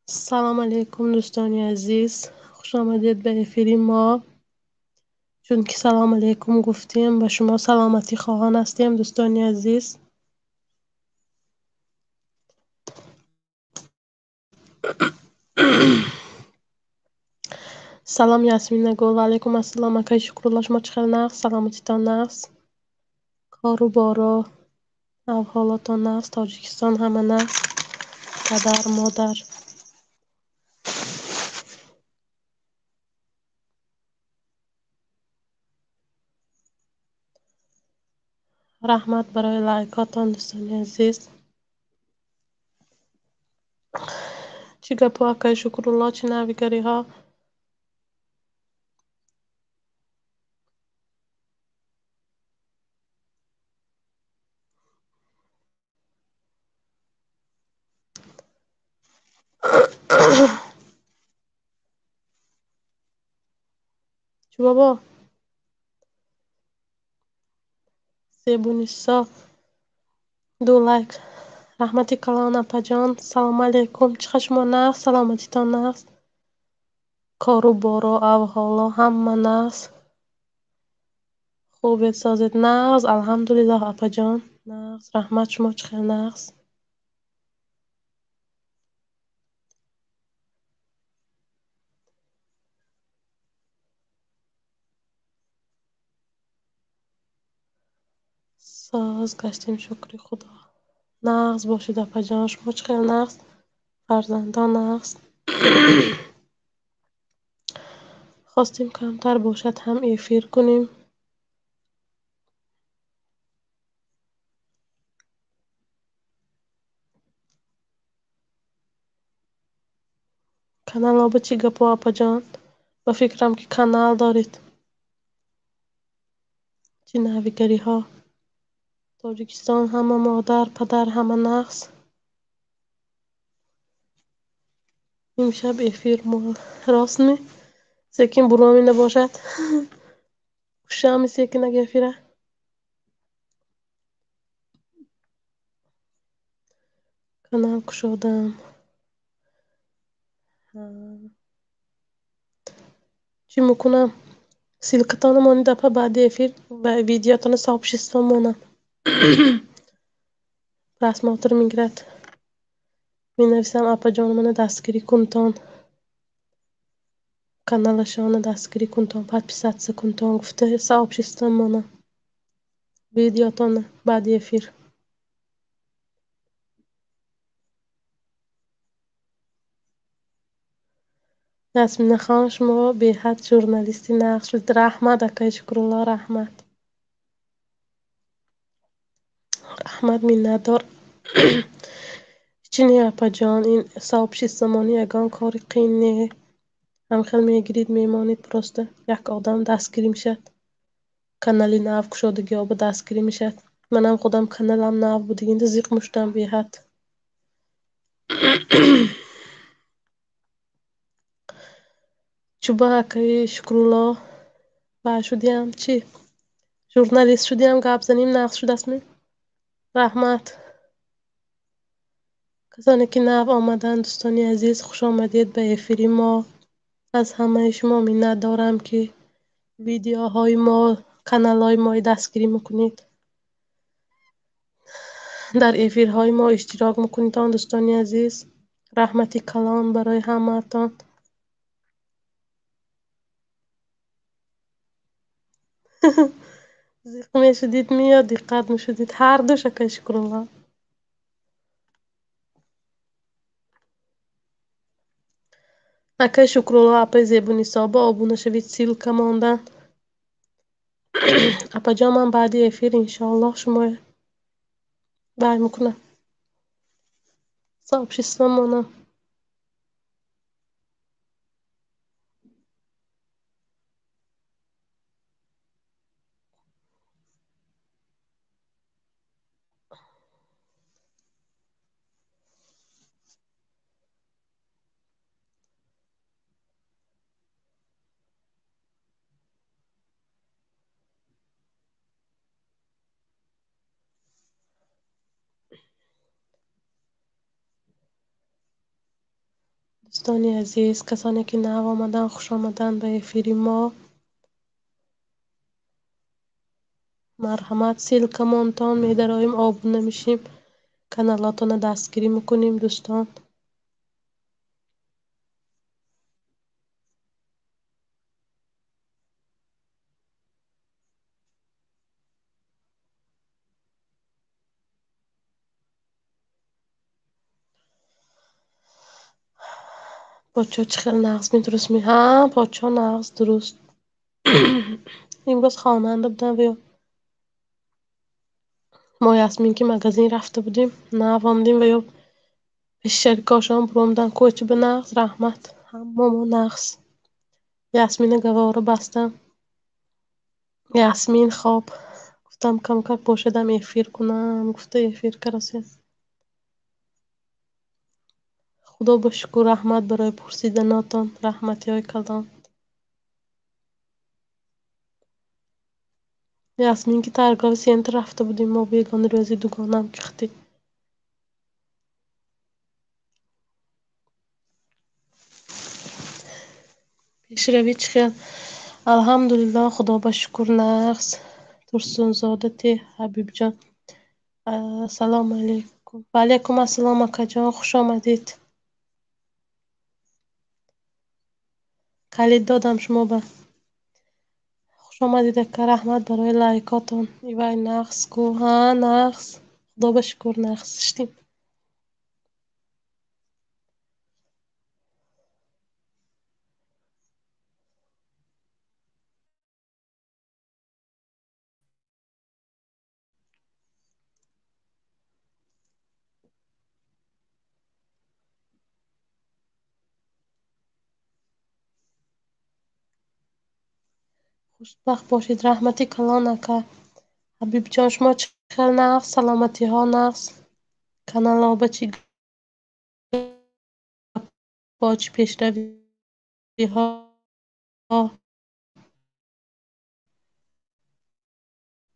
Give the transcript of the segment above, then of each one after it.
Салом алейкум, дӯстони азиз, хуш омадед ба эфири мо. Чунки салом алейкум гуфтем, ба шумо саломатӣ хоҳон ҳастем, дӯстони азиз. Салом, Ясмина гул, ва алейкум ассалом, акай Шукрулло, шумо чӣ хел нағз, саломатитон нағз, кору боро, авҳолотон нағз, Тоҷикистон ҳама нағз, падар, модар. Раҳмат барои лайкотон, дӯстони азиз. Чӣ гапо, акай Шукрулло, чӣ навигариҳо? Чӣ бобо? Зебунисо 2 лайк. Раҳмати калон, апаҷон. Салом алейкум. Чӣ ха шумо нағз, саломатитон нағз, кору боро, авҳоло ҳама нағз, хубед, созед? Нағз, алҳамдулиллоҳ, апаҷон, нағз, раҳмат. Шумо чӣ хел нағз? Соз гаштем, шукри Худо. Нағз бошед, апаҷон. Шумо чӣ хел нағз? Фарзандон нағз? Хостем камтар бошад ҳам эфир кунем. Каналҳо чӣ гапо, апаҷон? Ба фикрам ки канал доред. Чӣ навигариҳо? Тоҷикистон ҳама модар, падар ҳама нағз. Имшаб эфир ростми? Секин буроми набошад. Кушами секинак эфира. Канал кушодам. Чӣ мекунам? Ссылкатонро монед, апа, баъди эфир ва видеотонро сообщество монам. Просмотр мегирад. Менависам, апаҷон, мана дастгирӣ кунтон. Каналашонро дастгирӣ кунтон, подписаться кунтон гуфта сообщество монам. Видеотонро баъди эфир. Ясминахон, шумо беҳад журналисти нағз шудед. Раҳмат, акай Шукрулло, раҳмат. Раҳмат, миннатдор. Чӣ не, апаҷон, ин сообщество мони ягон кори қиин не. Ҳамхел мегирид, мемонед, просто як одам дастгирӣ мешавад. Канали нав кушодагиҳо дастгирӣ мешавад. Манам худам каналам нав будигинда зиқ муштам беҳад. Чуба, акаи Шукрулло, ва шудиям чӣ? Журналист шудиям, гап занем нағз шудастми? Раҳмат. Касоне ки нав омаданд, дӯстони азиз, хуш омадед ба эфири мо. Аз ҳамаи шумо миннат дорам, ки видеоҳои мо, каналҳои мои дастгирӣ мекунед. Дар эфирҳои мо иштирок мекунед, дӯстони азиз. Раҳмати калон барои ҳамаатон. Зиқ мешудид ми ё диққат мешудид? Ҳар душ, акай Шукрулло. Акай Шукрулло, апаи Зебунисо, ба обуна шавед, ссылка мондан. Апаҷон, ман баъди эфир иншоаллоҳ шумо бай мекунам. Сообщество монам. Дӯстони азиз, касоне ки нав омаданд, хуш омаданд ба эфири мо. Марҳамат, ссылка монтон, медароем, обуна мешем, каналотонро дастгирӣ мекунем, дӯстон. Подшо чӣ хел нағз медуруст? Ҳа, подшо нағз дуруст. Имрӯз хонанда будам ва ё мо Ясмин ки магазин рафта будем, нав омадем ва ё пеши шарикошон буромдан кӯча ба нағз, раҳмат. Ҳамамо нағз. Ясмина гавора бастам. Ясмин хоб. Гуфтам камкак бошадам эфир кунам, гуфта эфир карасем. Худо ба шукр, раҳмат барои пурсиданотон, раҳматиҳои калон. Ясмин ки торговый центр рафта будем, мо бегона рӯзи дугонам кихтӣ. Пешравӣ чӣ хел? Алҳамдулиллоҳ, Худо ба шукр, нағз. Турсунзода те Ҳабибҷон. Ассалому алайкум. Ва алайкум ассалом, акаҷон, хуш омадед. Калид додам шумо ба. Хуш омадед, ака, раҳмат барои лайкотон. Ивай нағз ку? Ҳа, нағз. Худо ба шукр, нағз шудем. Хушбахт бошед, раҳмати калон, ака. Ҳабибҷон, шумо чӣ хел нағз? Саломатиҳо нағз? Каналҳо чӣ гапҳо, чӣ пешравиҳо?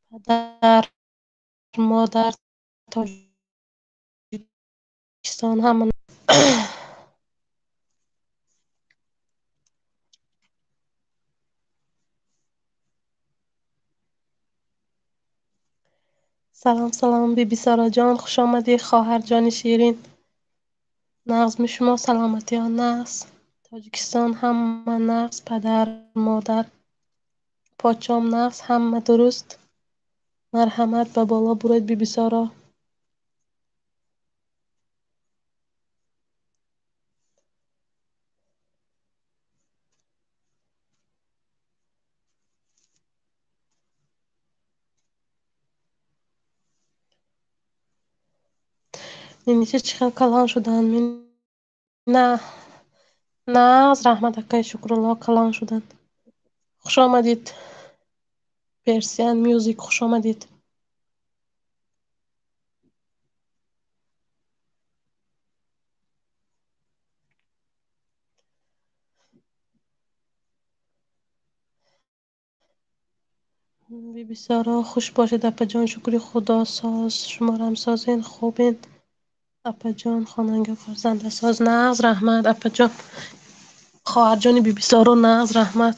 Падар, модар, Тоҷикистон ҳама. Салом, салом, Биби Сароҷон, хуш омадӣ, хоҳарҷони ширин. Нағзми шумо, саломатиҳо нағз. Тоҷикистон ҳама нағз, падар, модар, подшоҳ нағз, ҳама дуруст. Марҳамат, ба боло буред, Биби Соро. Нинича чӣ хел калон шуданд? На, нағз, раҳмат, акаи Шукрулло, калон шуданд. Хуш омадед. Persian Music, хуш омадед. Биби Соро, хуш бошед, апаҷон, шукри Худо соз, шуморам созен, хубен. Апаҷон, хонанга фарзанда соз, нағз, раҳмат, апаҷон. Хоҳарҷони Биби Соро, нағз, раҳмат.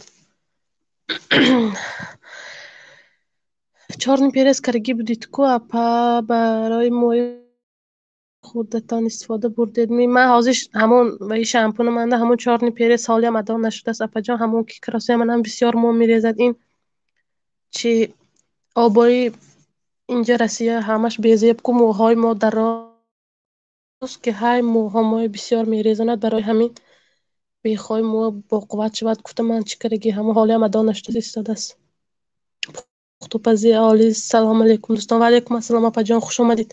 Чорный перец карагӣ будед ку, апа, барои мӯи худатон истифода бурдед. Ман ҳозир ҳамон ваи шампуни манда ҳамон чорный перец ҳолиам адо нашудааст, апаҷон, ҳамон ки кросои манам бисёр мӯ мерезад. Ин чи обои инҷа Россия ҳамаш безеб ку, мӯҳои мо дароз ки ҳай мӯҳо мои бисёр мерезонад, барои ҳамин бехоҳи мӯ боқувват шавад. Гуфта ман чӣ карагӣ, ҳамон ҳолиам адо нашудааст истодааст. Пухтупази олӣ. Салому алайкум, дӯстон. Ва алайкум ассалом, апаҷон, хуш омадед.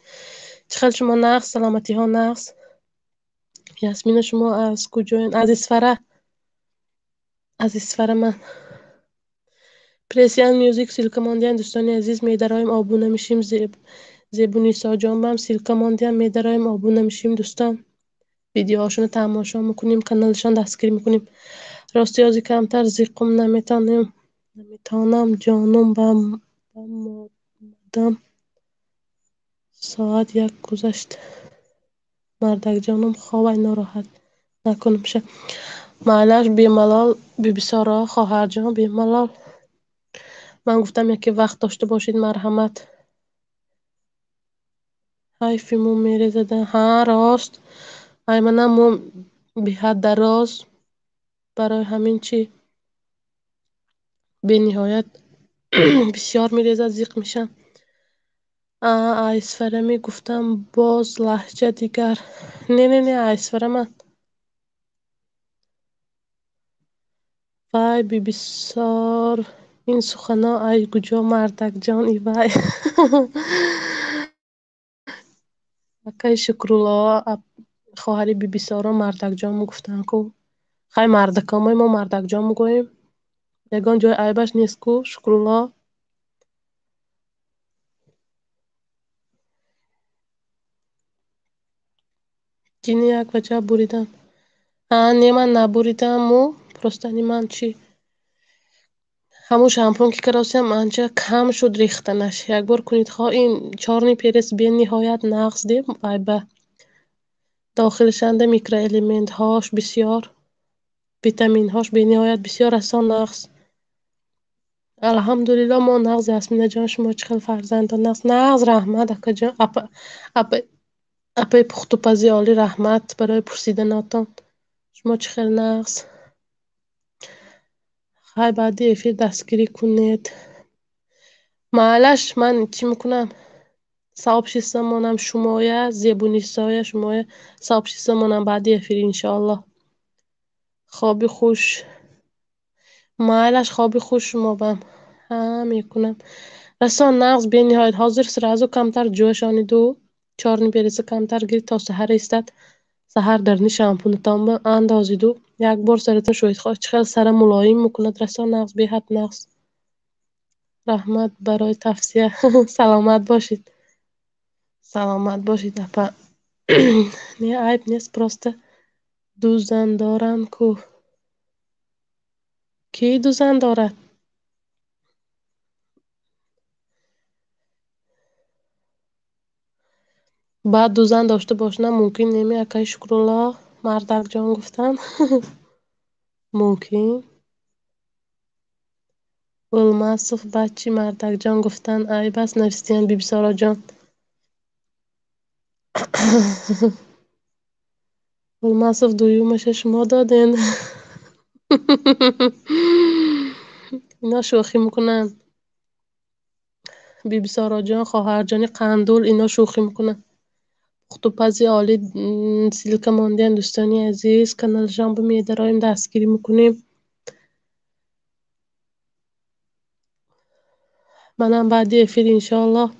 Чӣ хел шумо нағз, саломатиҳо нағз? Ясмина, шумо аз куҷоен? Аз Исфара. Аз Исфара ман. Persian Music ссылка мондиям, дӯстони азиз, медароем, обуна мешим. Зебунисоҷон бам ссылка мондиям, медароем, обуна мешим, дӯстон. Видеоҳошонро тамошо мекунем, каналашон дастгирӣ мекунем. Рости ҳозир камтар зиқум наметонем. Наметонам, ҷонум ба модам. Соат 1 гузашт. Мардакҷонум хобай нороҳат. Накунамша. Майлаш, бемалол, Бибисоро, хоҳарҷон, бемалол. Ман гуфтам, яке вақт дошта бошед, марҳамат. Ҳайфи мӯ мерезада. Ҳа, рост. Ай, манам мӯ беҳад дароз. Барои ҳамин чӣ бениҳоят бисёр мерезад, зиқ мешам. Айсфара мегуфтам, боз лаҳҷа дигар. Не, не, не, айсфара ман. Вай, Бибисор, ин сухано ай куҷо, мардакҷон, ивай. Акаи Шукрулло, хоҳари Бибисоро мардакҷон мегуфтанд ку. Хай, мардакомои мо мардакҷон мегӯем. Ягон ҷои айбаш нест ку, Шукрулло. Ҷини як ваҷаб буридам. А, не, ман набуридаму, просто ни ман чӣ? Ҳамун шампун ки каросиям анча кам шуд рехтанаш. Якбор кунед, хо ин чёрный перец бениҳоят нағз деб, айба. Дохилшанда микроэлементҳош бисёр, витаминҳош бениҳоят бисёр, расон нағз. Алҳамдулилло, мо нағз, Ясминаҷон, шумо чӣ хел, фарзандон нағз? Нағз, раҳмат, акаҷон, апа, апа, апаи пухтупази олӣ, раҳмат барои пурсиданотон. Шумо чӣ хел, нағз? Хай, баъди эфир дастгирӣ кунед. Маълаш, ман чӣ мекунам? Сообщество монам шумоя, Зебунисоя шумоя, сообщество монам баъди эфир, иншоаллоҳ. Хоби хуш. Майлаш, хоби хуш шумо бам. Ҳа, мекунам. Расон нағз бениҳоят. Ҳозир сразу камтар ҷӯшониду чёрный переца камтар гирид, то саҳар истад. Саҳар дарни шампунатон андозиду як бор саратон шӯед. Чӣ хел сара мулоим мекунад, расон нағз, беҳад нағз. Раҳмат барои тавсия. Саломат бошед. Саломат бошед, апа. Не, айб нест, просто ду зан доранд ку. Кӣ ду зан дорад? Баъд ду зан дошта бошам мумкин неми, акаи Шукрулло, мардакҷон гуфтан. Мумкин. O'lmasov бачи мардакҷон гуфтан айб аст, навистиян, Бибисороҷон. O'lmasov дуюмаша шумо доден. Ино шӯхӣ мекунанд. Бибисороҷон, хоҳарҷони қандул, ино шӯхӣ мекунанд. Пухтупази олӣ ссылка мондиян, дӯстони азиз, каналшон медароем, дастгирӣ мекунем. Манам баъди эфир, иншоаллоҳ,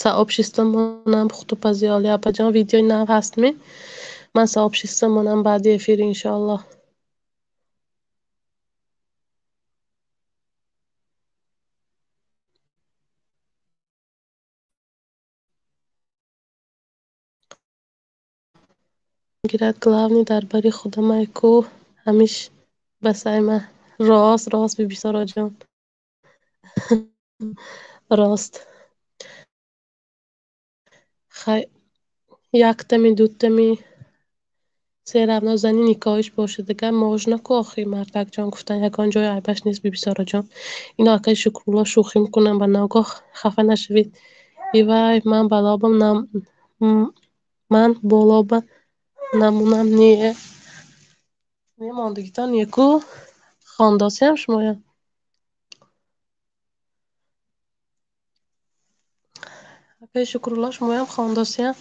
сообщество монам. Пухтупази олӣ, апаҷон, видеои нав ҳастми? Ман сообщество монам баъди эфир, иншоаллоҳ. Гирад, главный дар бари худамай ку, ҳамиш басайма. Рост, рост, Бибисороҷон. Рост. Хай, яктами, дутами, всё равно зани никоҳиш бошад, дигар можно ку охи, мардакҷон гуфтан ягон ҷои айбаш нест, Бибисороҷон. Ино акаи Шукрулло шӯхӣ мекунам, ба ногоҳ хафа нашавед. Ивай, ман балобам нам, ман болоба намунам не. Не, мондагитон не ку, хондосиям шумоям. Акаи Шукрулло, шумоям хондосиям.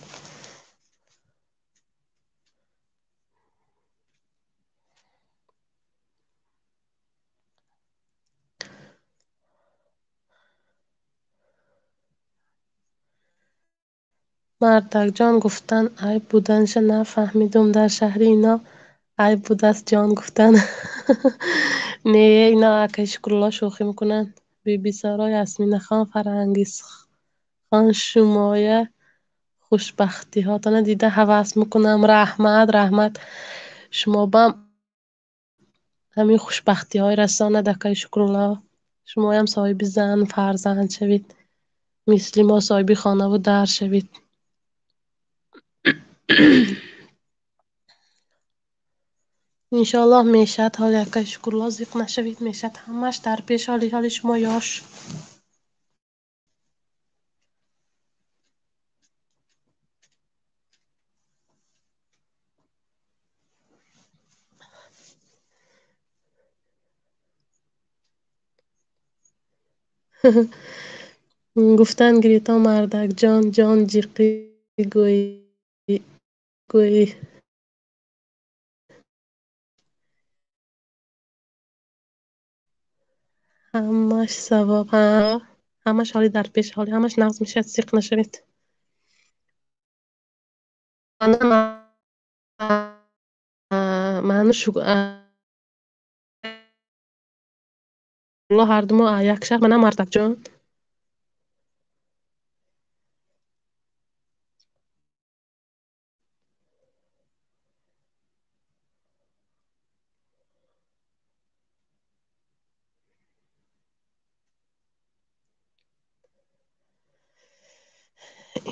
Мардакҷон гуфтан айб буданаша нафаҳмидум, дар шаҳри ино айб будааст ҷон гуфтан. Не, ино акаи Шукрулло шӯхӣ мекунанд. Бибисоро, Ясминахон, Фарангисхон, шумоя хушбахтиҳотона дида ҳавас мекунам. Раҳмат, раҳмат. Шумо бам ҳамин хушбахтиҳои расонад, акаи Шукрулло. Шумоям соҳиби зан, фарзанд шавед. Мисли мо соҳиби хонаву дар шавед. Иншоаллоҳ мешад. Ҳоли акай Шукрулло, зиқ нашавед, мешад ҳамаш дар пеш. Ҳоли ҳоли шумо ёш. Гуфтан гирито мардакҷон, ҷон ҷиқӣ гӯӣ гӯӣ. Ҳамаш савоб, ҳа, ҳамаш ҳоли дар пеш, ҳоли ҳамаш нағз мешад, зиқ нашавед. Ману ҳарду мо як шаҳр, манам мардакҷон.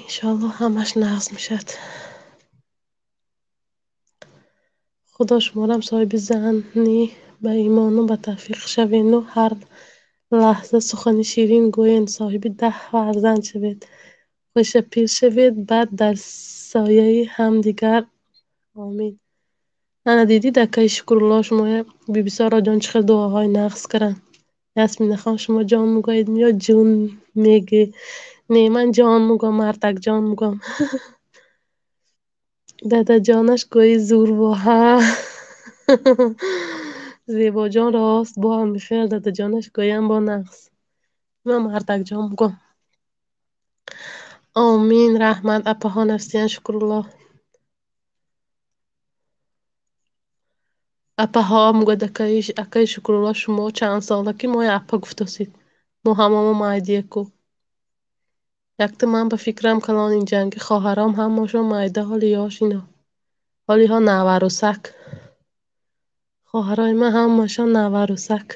Иншоаллоҳ ҳамаш нағз мешад. Худо шуморам соҳиби зани ба имону ба тавфиқ шавену ҳар лаҳза сухани ширин гӯен, соҳиби 10 фарзанд шавед, хушапир шавед, баъд дар сояи ҳамдигар. Омин. Ана дидид, акаи Шукрулло, шумоя Бибисоро ҷон чӣ хел дуоҳои нағз карданд. Ясминахон, шумо ҷон мегӯед ё ҷун мегӯ? Не, ман ҷон мегӯям, мардак ҷон мегӯям. Дадаҷонаш гӯи зур бо ҳа. Зебоҷон рост бо ҳам хел дадаҷонаш гӯям бо нағз. Ман мардакҷон мегӯям. Омин, раҳмат апаҳо нафсиян Шукрулло. Апаҳо мегӯяд акаи Шукрулло, шумо чанд сола ки моя апа гуфтосид. Мо ҳамамо майдияку. Якта ман ба фикрам калон инҷанги хоҳаром ҳамашон майда, ҳоли ёш ино. Ҳолиҳо наварусак. Хоҳарои ман ҳамашон наварусак.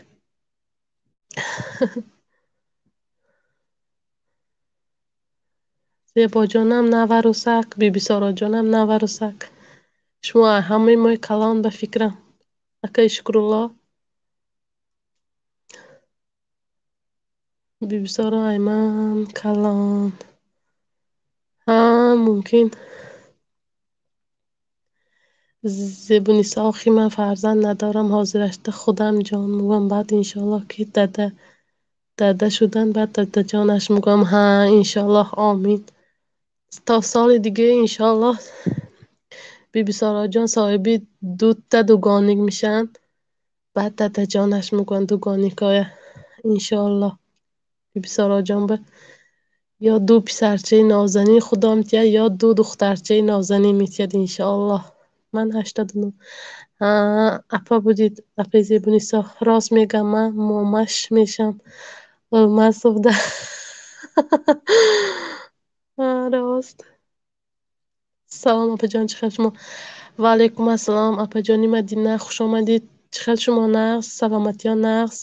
Зебоҷонам наварусак, Бибисороҷонам наварусак. Шумо ҳамаи мои калон ба фикрам. Акаи Шукрулло. Бибисоро ай ман калон. Ҳа, мумкин. Зебунисо, охи ман фарзанд надорам, ҳозирашда худам ҷон мегӯям, баъд иншоаллоҳ ки дада шудан, баъд дадаҷонаш мегӯям. Ҳа, иншоаллоҳ, омин. То соли дига иншоаллоҳ Бибисороҷон соҳиби дута дугоник мешаванд, баъд дадаҷонаш мегӯянд дугоникоя. Иншоаллоҳ Бибисороҷон ба ё ду писарчаи нозанин худо метиҳад, ё ду духтарчаи нозанин метиҳад иншоаллоҳ. Ман 89. Ҳа, апа будид, апаи Зебунисо, рост мегӯям, ман момаш мешам. Олмасовда. Ҳа, рост. Салом апаҷон, чӣ хел шумо? Ва алайкум ассалом апаҷони Мадина, хуш омадид. Чӣ хел шумо нағз, саломатиё нағз?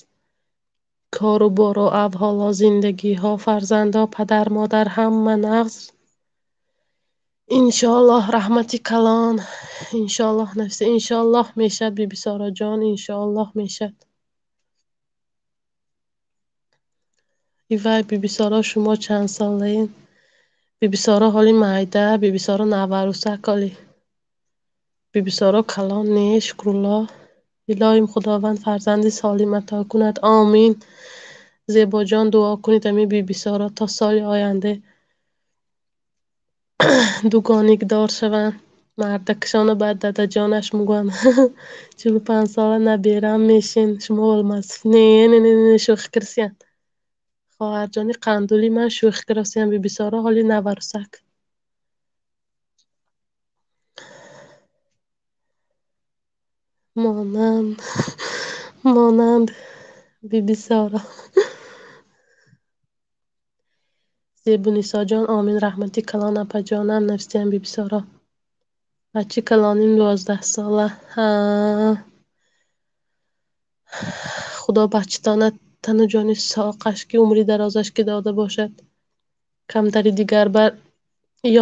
Кору бору, авҳоло, зиндагиҳо, фарзандо, падар, модар ҳама нағз. Иншоаллоҳ раҳмати калон. Иншоаллоҳ нафси, иншоаллоҳ мешад Бибисороҷон, иншоаллоҳ мешад. Ивай Бибисоро, шумо чанд солаед? Бибисоро ҳоли майда, Бибисоро наварусак ҳоли. Бибисоро калон не, Шукрулло. Илоҳим Худованд фарзанди солим ато кунад. Омин. Зебоҷон, дуо кунед ами Бибисоро то соли оянда дугоникдор шаванд. Мардакшона баъд дадаҷонаш мегӯянд. 45 сола наберам мешин, шумо олмасф. Не, не, не, не, шӯхӣ кирсиян. Хоҳарҷони қандули ман шӯхӣ кирсиян. Бибисоро ҳоли наварусак. Монанд, монанд Бибисоро. Зебунисоҷон, омин, раҳмати калон апаҷонам, нафсиян Бибисоро. Бачи калоним 12 сола. Ҳа. Худо бачитона тану ҷони соқаш ки умри дарозаш ки дода бошад. Камтари дигар бар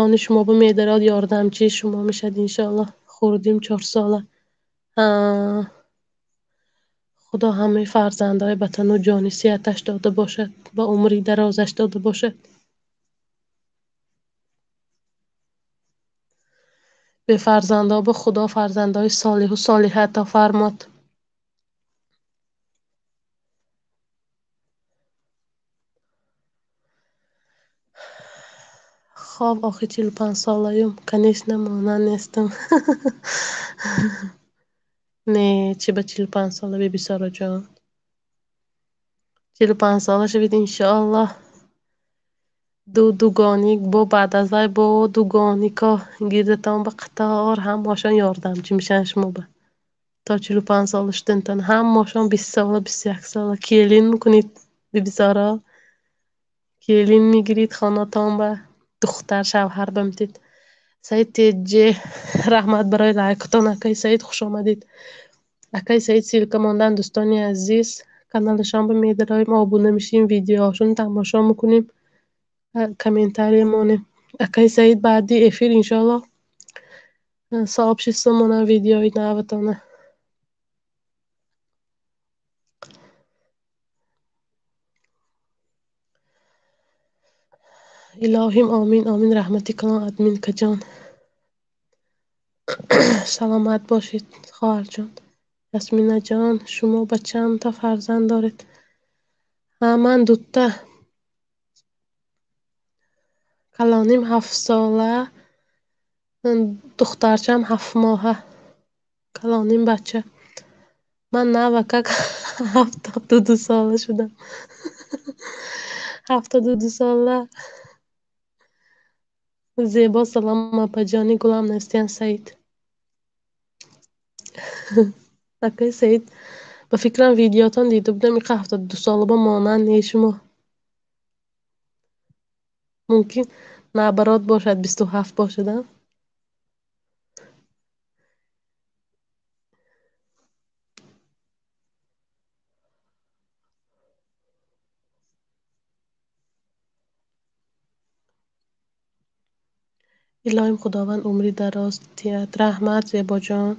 ёни шумо бимедарод, ёрдамчии шумо мешад иншоаллоҳ. Хурдим 4 сола. Ҳа, Худо ҳамаи фарзандҳои ба тану ҷони сиҳаташ дода бошад, ба умри дарозаш дода бошад. Бефарзандҳо ба Худо фарзандҳои солиҳу солиҳа ато фармод. Хоб, охи 45-солаюм, конечно, монанд нестам. Не, чӣ ба 45-сола, Бибисороҷон? 45-сола шавед, иншоаллоҳ. Ду дугоник бо баъд аз вай бо дугонико гирдатон ба қатор ҳамаошон ёрдамчӣ мешаванд шумо ба. То 45-сола шудантон ҳамаошон 20-сола, 21-сола келин мекунед, Бибисоро. Келин мегиред хонатон ба, духтар шавҳар ба метед. Саид Теҷе, раҳмат барои лайкотон, акаи Саид, хуш омадед. Акаи Саид ссылка мондан, дӯстони азиз, каналашон ба медароем, обуна мешем, видеоҳошон тамошо мекунем, комментария монем. Акаи Саид баъди эфир иншоаллоҳ сообщество монам видеои наватона. Илоҳим омин, омин, раҳмати калон, админкаҷон. Саломат бошед, хоҳарҷон. Ясминаҷон, шумо ба чанд та фарзанд доред? Ҳа, ман дута. Калоним 7-сола, духтарчам 7 моҳа. Калоним бача. Ман навакак 72 сола шудам. 72 сола. Зебо, салом, апаҷони гулам, Настиян Саид. Акаи Саид, ба фикрам видеотон дида будам, иқа 72 сола ба монанд не шумо. Мумкин наоборот бошад, 27 бошад, а? Илоҳим Худованд умри дароз диҳад. Раҳмат, Зебоҷон.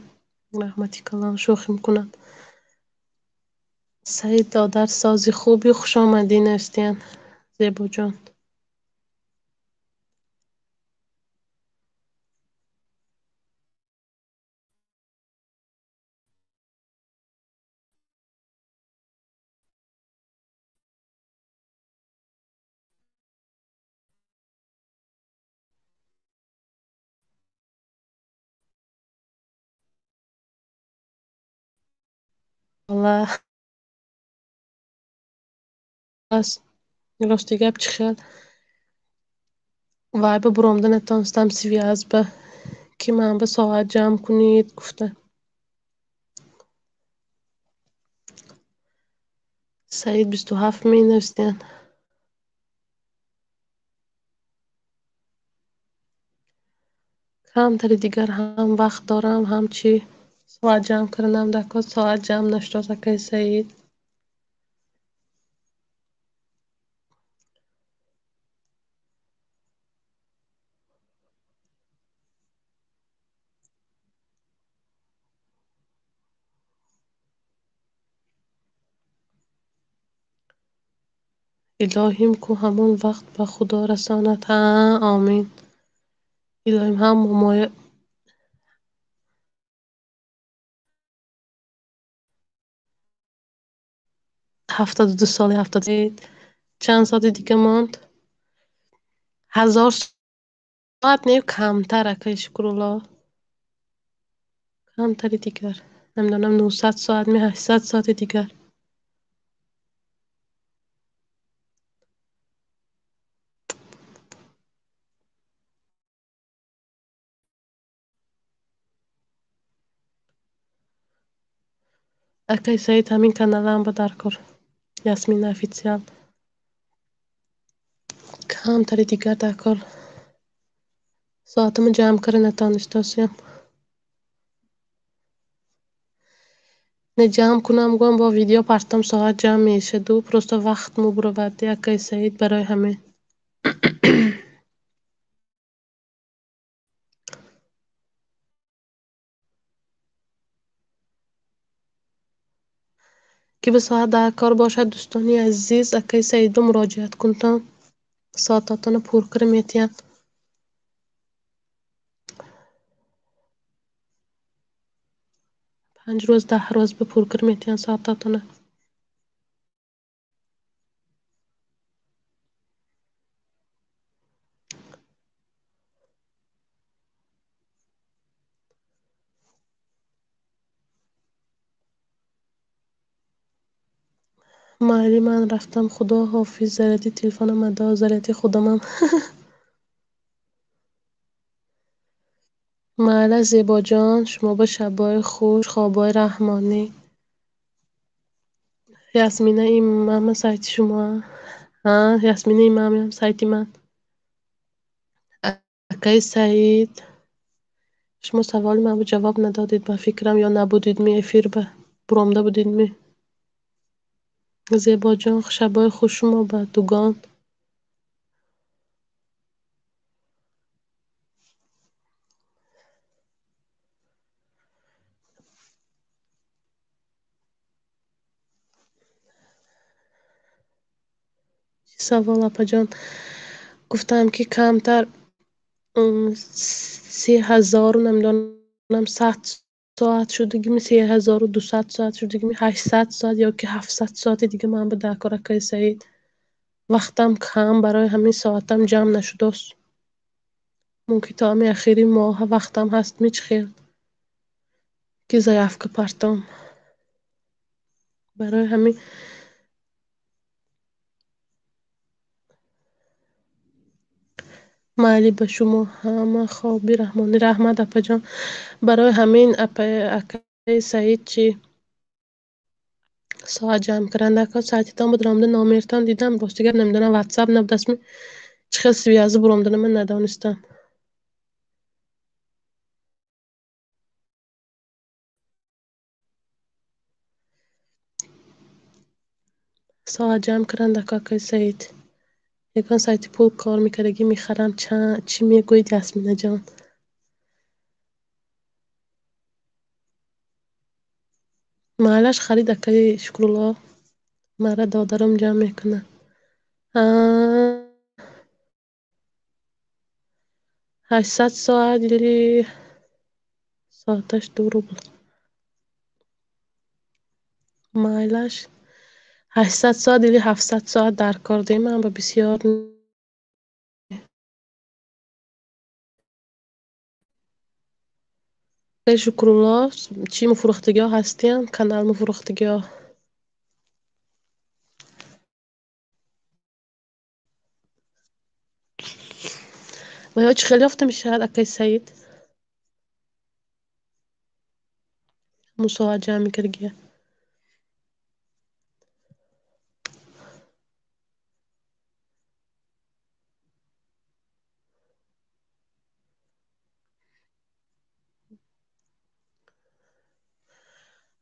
Раҳмати калон, шӯхӣ мекунам. Саид додар, сози хуби, хушомадӣ, Настиян Зебоҷон. Аллах рости гап чӣ хел вай ба буромда натонистам связь ба ки ман ба соат ҷамъ кунед гуфта. Саид 27 менависиянд. Камтари дигар ҳам вақт дорам, ҳам чӣ соат ҷамъ карданам дар кор, соат ҷамъ нашудааст, акаи Саид. Илоҳим ку ҳамон вақт ба Худо расонад. Ҳа, омин. Илоҳим ҳам момоя 72 соли ҳафтод чанд соати дига монд? 1000 соат не, камтар, акаи Шукрулло. Камтари дигар. Намедонам, 900 соат ми 800 соати дигар. Акаи Саид, ҳамин каналам ба дар кор. Ясмина официал. Камтари дигар дар кор. Соатамро ҷамъ карда натонистосиям. Не, ҷамъ кунам, гӯям бо видео партам, соат ҷамъ мешаду просто вақт мебуравад, акаи Саид, барои ҳамин. Ки ба соат дар кор бошад, дӯстони азиз, акаи Саидба муроҷиат кунтон. Соатотона пур кира метиҳанд. 5 рӯз, 10 рӯз ба пур кира метиҳанд соатотона. Майли, ман рафтам, худо ҳофиз. Заряди телефонам адо, заряди худамам. Майла, Зебоҷон, шумо ба шабҳои хуш, хобҳои раҳмонӣ. Ясмина имама сайти шумо? Ҳа, Ясмина имамиам сайти ман. Акаи Саид, шумо саволи манро ҷавоб надодед, ба фикрам, ё набудидми эфир ба буромда будидми? Зебоҷон, шабҳои хуш шумо ба дугон. Чӣ савол, апаҷон? Гуфтам, ки камтар 3000-у намедонам 100 соат шудагими, 3200 соат шудагими, 800 соат ё ки 700 соати дига ман ба дар кор, акаи Саид. Вақтам кам, барои ҳамин соатам ҷамъ нашудааст. Мумкин то ҳамин ахири моҳа вақтам ҳастми, чӣ хел ки заявка партом. Барои ҳамин майли, ба шумо ҳама хоби раҳмонӣ. Раҳмат, апаҷон. Барои ҳамин, акаи Саид, чӣ соат ҷамъ кардан дар кор, сайтитон буд, ромда номертон дидам, рости гап намедонам, ватсап набудастми, чӣ хел связи буромдана ман надонистам. Соат ҷамъ кардан дар кор, акаи Саид. Ягон сайти пул кор мекардагӣ мехарам. Чӣ мегӯед, Ясминаҷон? Майлаш, харид, акаи Шукрулло. Мара додарам ҷамъ мекунад. 800 соат или соаташ 2 рубл. Майлаш, 800 соат или 700 соат дар кор демам ба бисёр. Шукрулло, чӣ муфурӯхтагиҳо ҳастиянд? Канал муфурӯхтагиҳо. Ва ё чӣ хел ёфта мешавад, акаи Саид? Ҳамун соат ҷамъ мекардагия.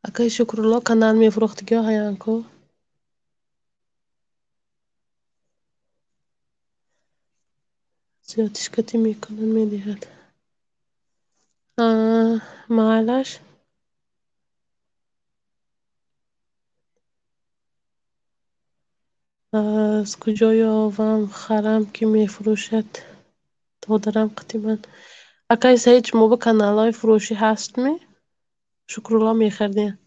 Акаи Шукрулло, канал мефурӯхтагиҳо ҳаянд ку? Зиёдишкатӣ мекунад, медиҳад. Майлаш. Аз куҷо ёвам, харам, ки мефурӯшад? Додарам қати ман. Акаи Саид, шумо ба каналҳои фурӯшӣ ҳастми? Шукрулло мехардиянд.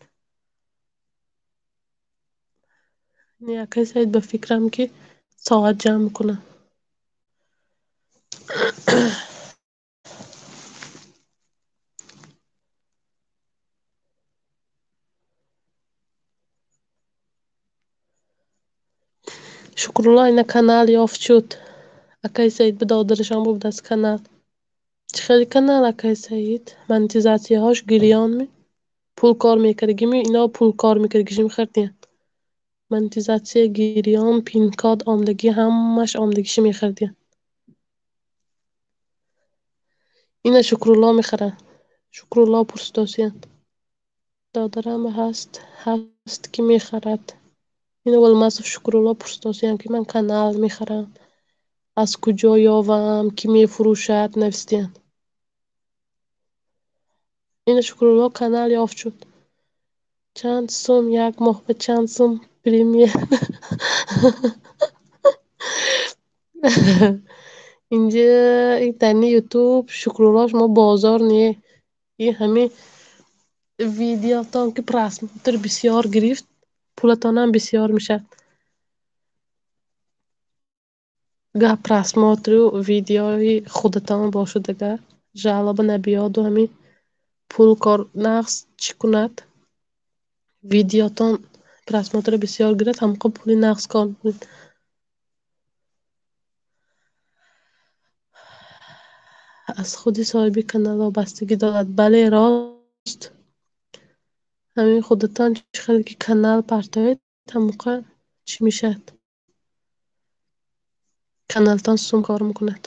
Не, акаи Саид, ба фикрам, ки соат ҷамъ мекунад. Шукрулло ина канал ёфт шуд. Акаи Саид ба додарашон будааст канал. Чӣ хели канал, акаи Саид? Монетизатсияҳош гирёнми? Пул кор мекардагими? Ино пул кор мекардагиши мехардиянд. Монетизатсия гирён, пин-код омдагӣ, ҳамааш омдагиши мехардиянд. Ина Шукрулло мехарад. Шукрулло пурсидосиянд. Додарам ҳаст, ки мехарад. Ина Олмасов Шукрулло пурсидосиянд, ки ман канал мехарам. Аз куҷо ёвам, ки мефурӯшад, нависдиянд. Ина Шукрулло канал ёфт шуд. Чанд сум як моҳ ба чанд сум премия? Инҷа ин Ютуб, Шукрулло, шумо бозор не. И ҳамин видеотон ки просмотр бисёр гирифт, пулатонам бисёр мешавад. Гаҳ просмотру видеои худатон бошад, агар жалоба набиёду ҳамин пул кор нағз чӣ кунад, видеотон просмотри бисёр гирад, ҳамоқа пули нағз кор мекунед. Аз худи соҳиби канал вобастагӣ дорад. Бале, рост. Ҳамин худатон чӣ хеле ки канал партоед, ҳамоқа чӣ мешавад? Каналтон сум кор мекунад.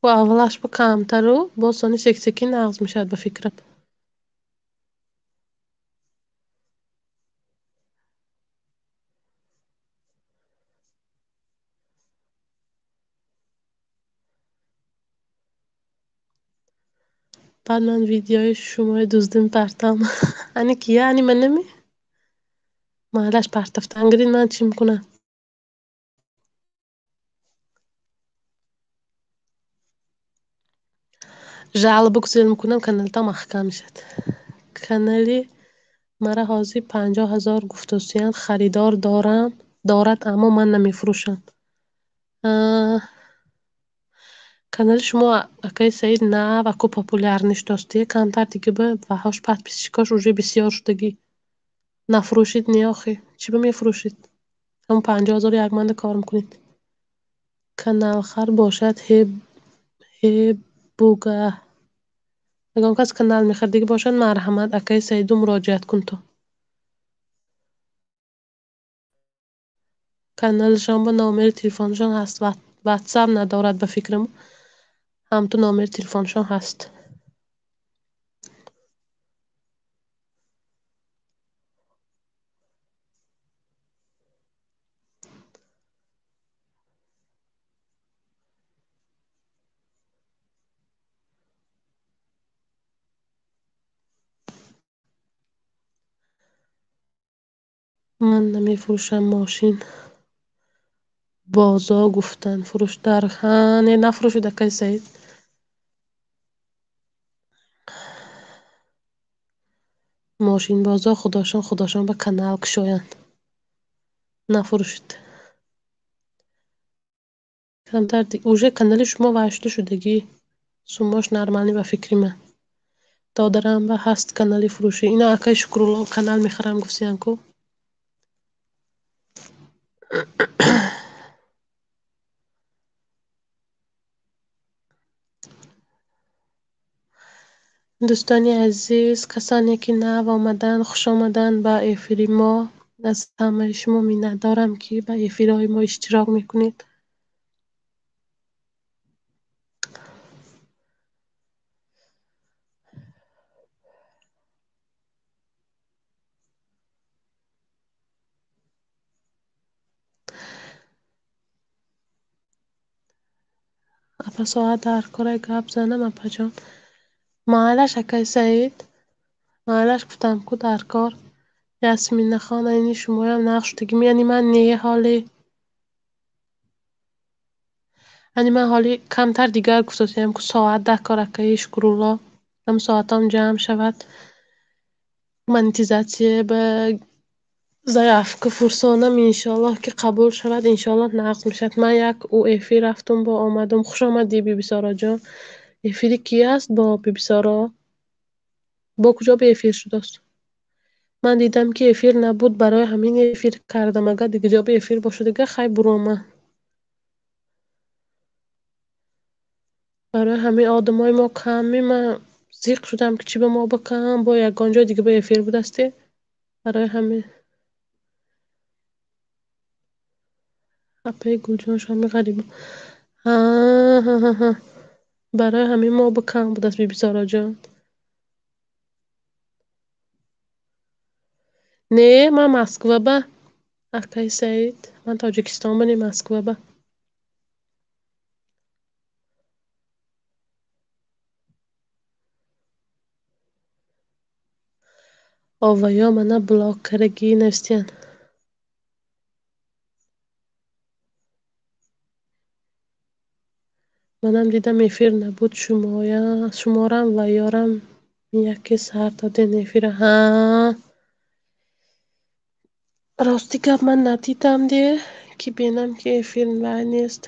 Бо аввалаш ба камтару боз сони сек-секин нағз мешавад, ба фикрам. Баъд ман видеои шумои дуздим партам. Ани кия? Ани манами? Майлаш, партафтан гирин, ман чӣ мекунам? Жалоба гузел мекунам, каналтон маҳкам мешавад. Канали мара ҳозир 50 000 гуфтосиянд, харидор дорам, дорад, аммо ман намефурӯшам. Канали шумо, акаи Саид, нав аку популярный шудост, камтар дига ба ваҳош подписчикош уже бисёр шудагӣ. Нафурӯшид не охи? Чӣ ба мефурӯшид? Ҳамон 50 000 як манда кор мекунед. Каналхар бошад, ҳе буга. Ягон кас канал мехаридагӣ бошад, марҳамат, акаи Саиду муроҷиат кун то. Каналашон ба номери телефонашон ҳаст, ватсап надорад, ба фикрам, ҳамту номери телефонашон ҳаст. Ман намефурӯшам, мошин бозо гуфтанд, фурӯш дар ҳа не, нафурӯшед, акаи Саид. Мошинбозо худошон ба канал кушоянд. Нафурӯшед. Камтар уже канали шумо вайшуда шудагӣ. Суммош нормальный, ба фикри ман. Додарам ба ҳаст канали фурӯшӣ. Ина акаи Шукрулло канал мехарам гуфтиян ку. Дӯстони азиз, касоне ки нав омаданд, хуш омаданд ба эфири мо. Аз ҳамаи шумо миннатдорам, ки ба эфирҳои мо иштирок мекунед. Апа, соат дар кора, гап занам, апаҷон. Майлаш, акаи Саид. Майлаш, гуфтам ку, дар кор. Ясминахон, ини шумоям нағз шудагӣ. Яъне ман не ҳоли. Ани ман ҳоли камтар дигар гуфтосиям ку, соат дар кор, акаи Шукрулло. Ҳам соатам ҷамъ шавад. Монетизатсия ба заявка фурсонам, иншоаллоҳ, ки қабул шавад, иншоаллоҳ нағз мешавад. Ман як ӯ эфир рафтум, бо омадум. Хуш омадӣ, Бибисороҷон. Эфири кӣ аст бо Бибисоро? Бо куҷо ба эфир шудааст? Ман дидам, ки эфир набуд, барои ҳамин эфир кардам. Агар дига ҷо ба эфир бошад, дига хай бурома. Барои ҳамин одамои мо камӣ, ман зиқ шудам, ки чӣ ба мо ба кам, бо ягон ҷой дига ба эфир будасте. Барои ҳамин. Апаи Гулҷон шоми ғариб. Ҳа ҳа ҳа ҳа. Барои ҳамин мо ба кам будааст, Бибисороҷон. Не, ман Москва ба, акаи Саид. Ман Тоҷикистон ба, не, Москва ба. Оваё мана блок кардагӣ навистиянд. Манам дидам, эфир набуд, шуморам ва ёрам яке сар доден эфира. Ҳа, рости гап, ман надидам де, ки бинам, ки эфир вай нест.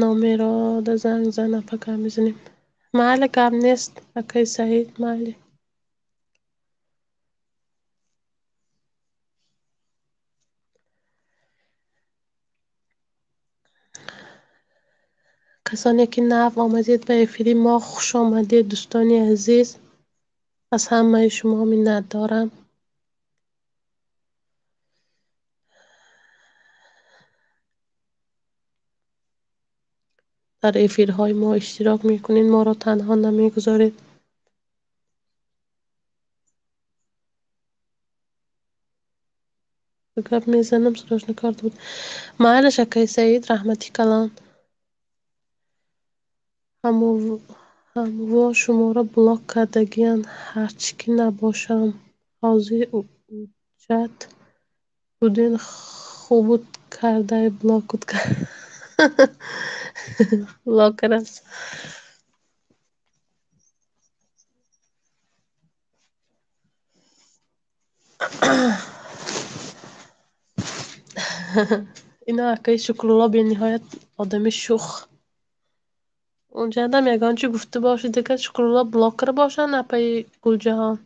Номерода занг зан, апа, гап мезанем. Майли, гап нест, акаи Саид, майли. Касоне ки нав омадед ба эфири мо, хуш омадед, дӯстони азиз. Аз ҳамаи шумо миннатдорам. Дар эфирҳои мо иштирок мекунед, моро танҳо намегузоред. Гап мезанам, срочно кор буд. Майлаш, акаи Саид, раҳмати калон. Ҳамво шуморо блок кардагиянд, ҳарчи ки набошам. Ҳозир уҷат буден, хубут кардай, блокут блок кардааст. Ино акаи Шукрулло бениҳоят одами шух. Унҷадам ягон чӣ гуфта бошед, ака Шукрулло блок карда бошанд, апаи Гулҷаҳон.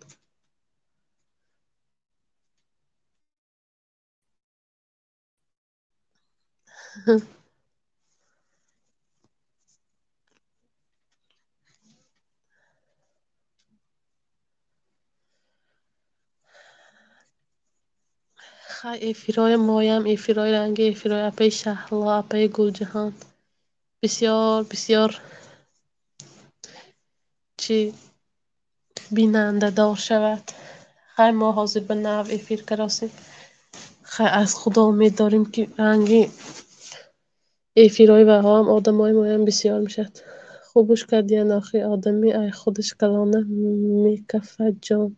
Хай, эфирҳои моям, эфирҳои ранги эфирҳои апаи Шаҳло, апаи Гулҷаҳон бисёр бисёр чӣ бинандадор шавад. Хай, мо ҳозир ба нав эфир каросем. Хай, аз Худо умед дорем, ки ранги эфирҳои ваҳоам одамои моям бисёр мешавад. Хубуш кардиян, охи одами ай худаш калона мекафад ҷон.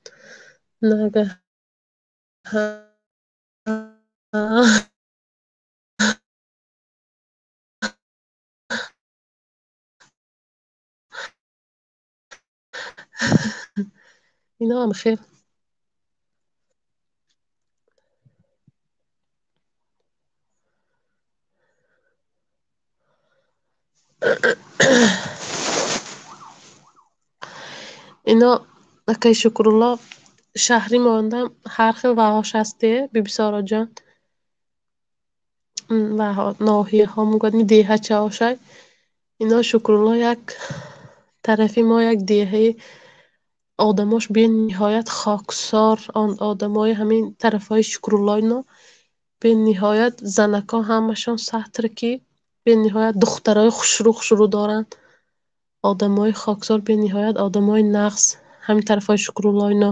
Нага. Иноам хел. Ино акаи Шукрулло, шаҳри мондам ҳар хел ваҳош ҳасте, Бибисороҷон. Ваҳо ноҳияҳо мегӯяд, деҳачаҳошай. Ино Шукрулло, як тарафи мо як деҳаи одамош бениҳоят хоксор, он одамои ҳамин тарафҳои Шукрулло ино бениҳоят занакҳо ҳамашон сатр, ки бениҳоят духтарои хушрӯ хушрӯ доранд. Одамои хоксор, бениҳоят одамои нағз ҳамин тарафҳои Шукрулло ино.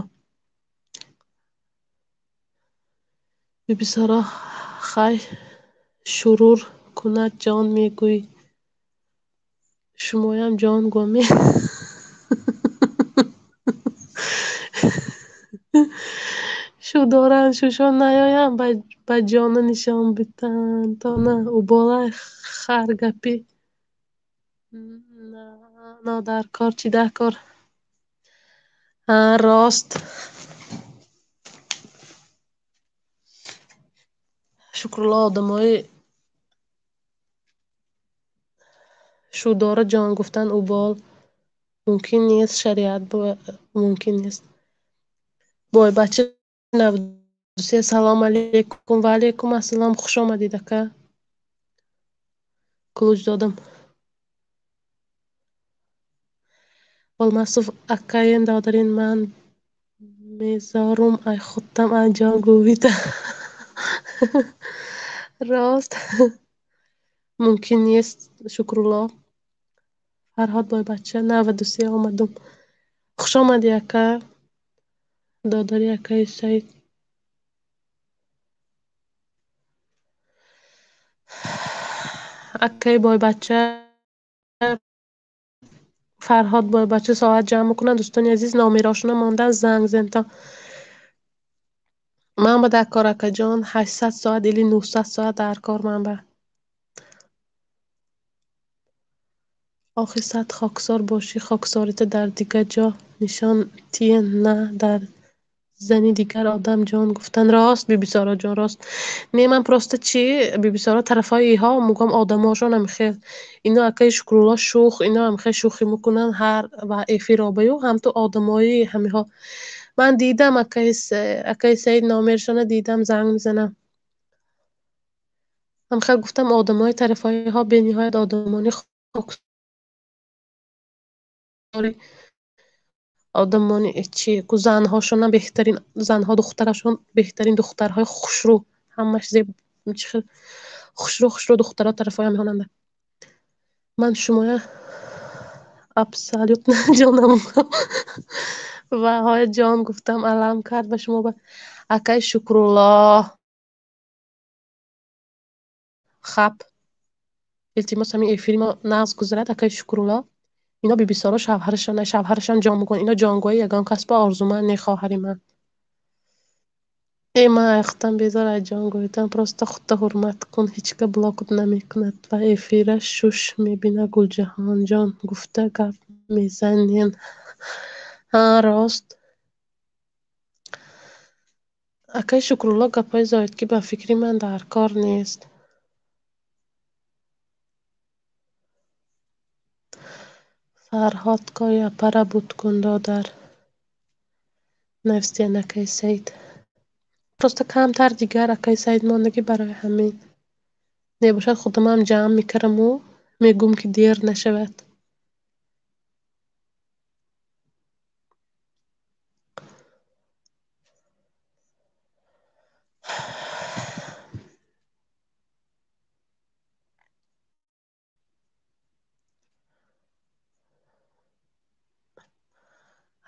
Бибисоро, хай шурур кунад ҷон мегӯй. Шумоям ҷон гӯ. Шу доранд, шушон наёянд, ба ҷона нишон битанд. То на уболай харгапи нодаркор чӣ даркор. Ҳа, рост. Шукрулло, одамои шудора ҷон гуфтан убол мумкин нест, шариат мумкин нест. Бойбача 93, салом алейкум. Ва алейкум ассалом, хуш омадед, ака. Кулуҷ додам. Олмасов акаен додарин, ман мезорум ай худтам ай ҷон гӯвида. Рост. Мумкин нест, Шукрулло. Фарҳод Бойбача 93 омадум. Хуш омадӣ, ака. Додари акаи Саид. Акаи Бойбача. Фарҳод Бойбача соат ҷамъ мекунад. Дӯстони азиз, номерошона мондан, занг зентон. Ман ба дар кор, акаҷон, 800 соат или 900 соат дар кор ман ба. Охи сад хоксор бошӣ, хоксорита дар дигар ҷо нишон тие, на дар зани дигар одам ҷон гуфтан. Рост, Бибисороҷон, рост. Не, ман просто чи, Бибисоро, тарафҳои иҳо мугам одамошон ҳамихел. Ино акаи Шукрулло шух, ино ҳамихел шӯхӣ мекунанд ҳар ва эфиробаю, ҳамту одамои ҳамиҳо. Ман дидам акаи Саид номершона дидам, занг мезанам. Ҳамихел гуфтам, одамои тарафҳои иҳо бениҳоят одамони хоксори, одамони чи ку, занҳошонам беҳтарин занҳо, духтарашон беҳтарин духтарҳои хушрӯ, ҳамаш зеб, чи хел хушрӯ хушрӯ духтаро тарафҳои ҳамиҳонанда. Ман шумоя абсолютно ҷонам ва ҳоя ҷон гуфтам, алам кард ба шумо. Ба акаи Шукрулло хаб, илтимос, ҳамин эфири мо нағз гузарад. Акаи Шукрулло, ино Бибисоро шавҳарашон, шавҳарашон ҷон мекунад. Ино ҷонгоҳи ягон кас ба орзуманд не, хоҳари ман. Э, ман аяқтам безор аз ҷонгоҳитан. Просто худта ҳурмат кун, ҳеҷ ка блокут намекунад ва эфира шуш мебина. Гулҷаҳонҷон гуфта гап мезанен. Ҳа, рост. Акаи Шукрулло, гапҳои зоид ки ба фикри ман дар кор нест. Фарҳод, кори апара буд кун, додар. Навистиян акаи Саид. Просто камтар дигар акаи Саид мондагӣ, барои ҳамин. Небошад, худамам ҷамъ мекардаму мегӯм, ки дер нашавад.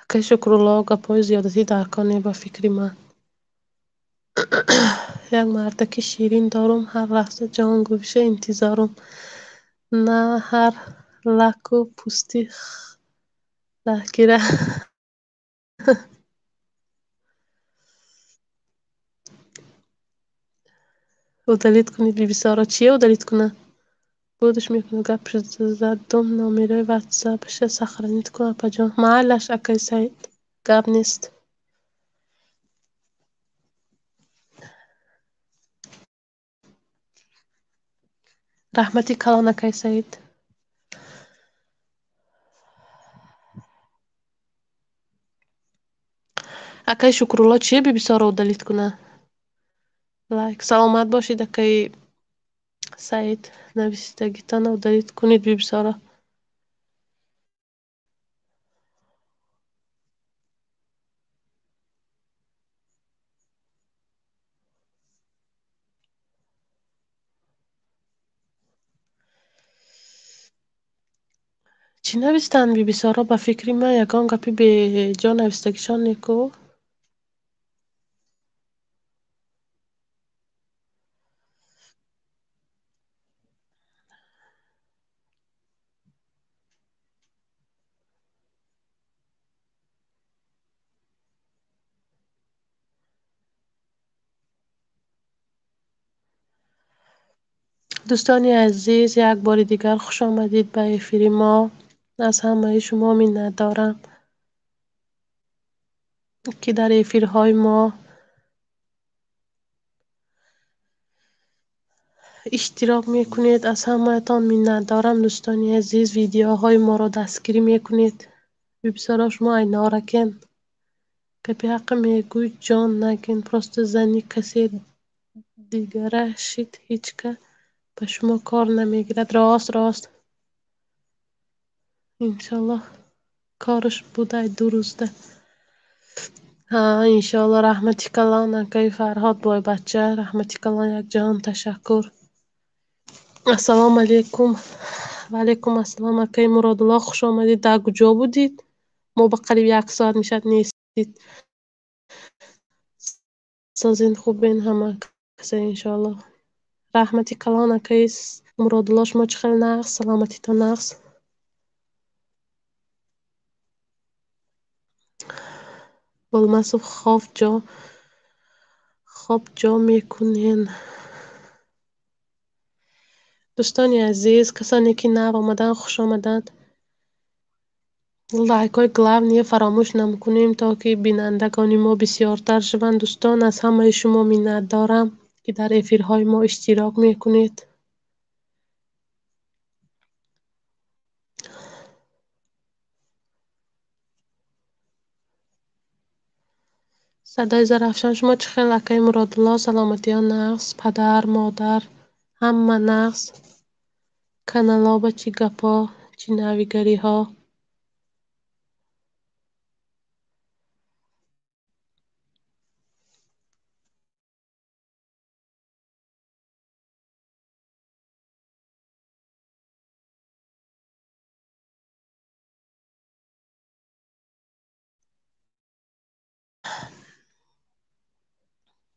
Акаи Шукрулло, гапҳои зиёдатӣ дар кор не ба фикри ман. Як мардаки ширин дорум, ҳар лаҳза ҷонгӯиша интизорум. На ҳар лаку пӯсти лаҳгира. Удалить кунед, Бибисоро. Чие удалить кунад? Будаш мекунад, гап задум, номерои ватсапаша сохранить кун, апаҷон. Майлаш, акаи Саид, гап нест. Раҳмати калон, акаи Саид. Акаи Шукрулло, чие Бибисоро удалить кунад? Лайк. Саломат бошед, акаи Саид. Нависитагитонро удалить кунед, Бибисоро. Чӣ навистанд Бибисоро? Ба фикри ман ягон гапи беҷо навистагишон неку. Дӯстони азиз, як бори дигар хуш омадед ба эфири мо. Аз ҳамаи шумо миннатдорам, ки дар эфирҳои мо иштирок мекунед. Аз ҳамаатон миннатдорам, дӯстони азиз, видеоҳои моро дастгирӣ мекунед. Бибисоро, шумо айноракен. Гапи ҳаққа мегӯй, ҷон нагин. Просто зани касе дигара шид, ҳеҷ ка ба шумо кор намегирад. Рост, рост. Иншоллоҳ кораш будай дурӯзда. Ҳа, иншоллоҳ. Раҳмати калон, акаи Фарҳод Бойбача. Раҳмати калон, якҷаҳон ташаккур. Ассалому алайкум. Ва алайкум ассалом, акаи Муродулло, хуш омадед. Дар куҷо будед? Мо ба қариб як соат мешавад нестед. Созин, хубен ҳама каса, иншоллоҳ. Раҳмати калон, акаи Муродулло, шумо чӣ хел нағз, саломатитон нағз. Болмасов хоб ҷо мекунен. Дӯстони азиз, касоне ки нав омаданд, хуш омаданд. Лайкҳои главные фаромӯш намекунем, то ки бинандагони мо бисёртар шаванд. Дӯстон, аз ҳамаи шумо миннатдорам, ки дар эфирҳои мо иштирок мекунед. Садои Зарафшон, шумо чӣ хел, акаи Муродулло? Саломатиё нағз, падар, модар, ҳама нағз. Каналоба чӣ гапҳо, чӣ навигариҳо?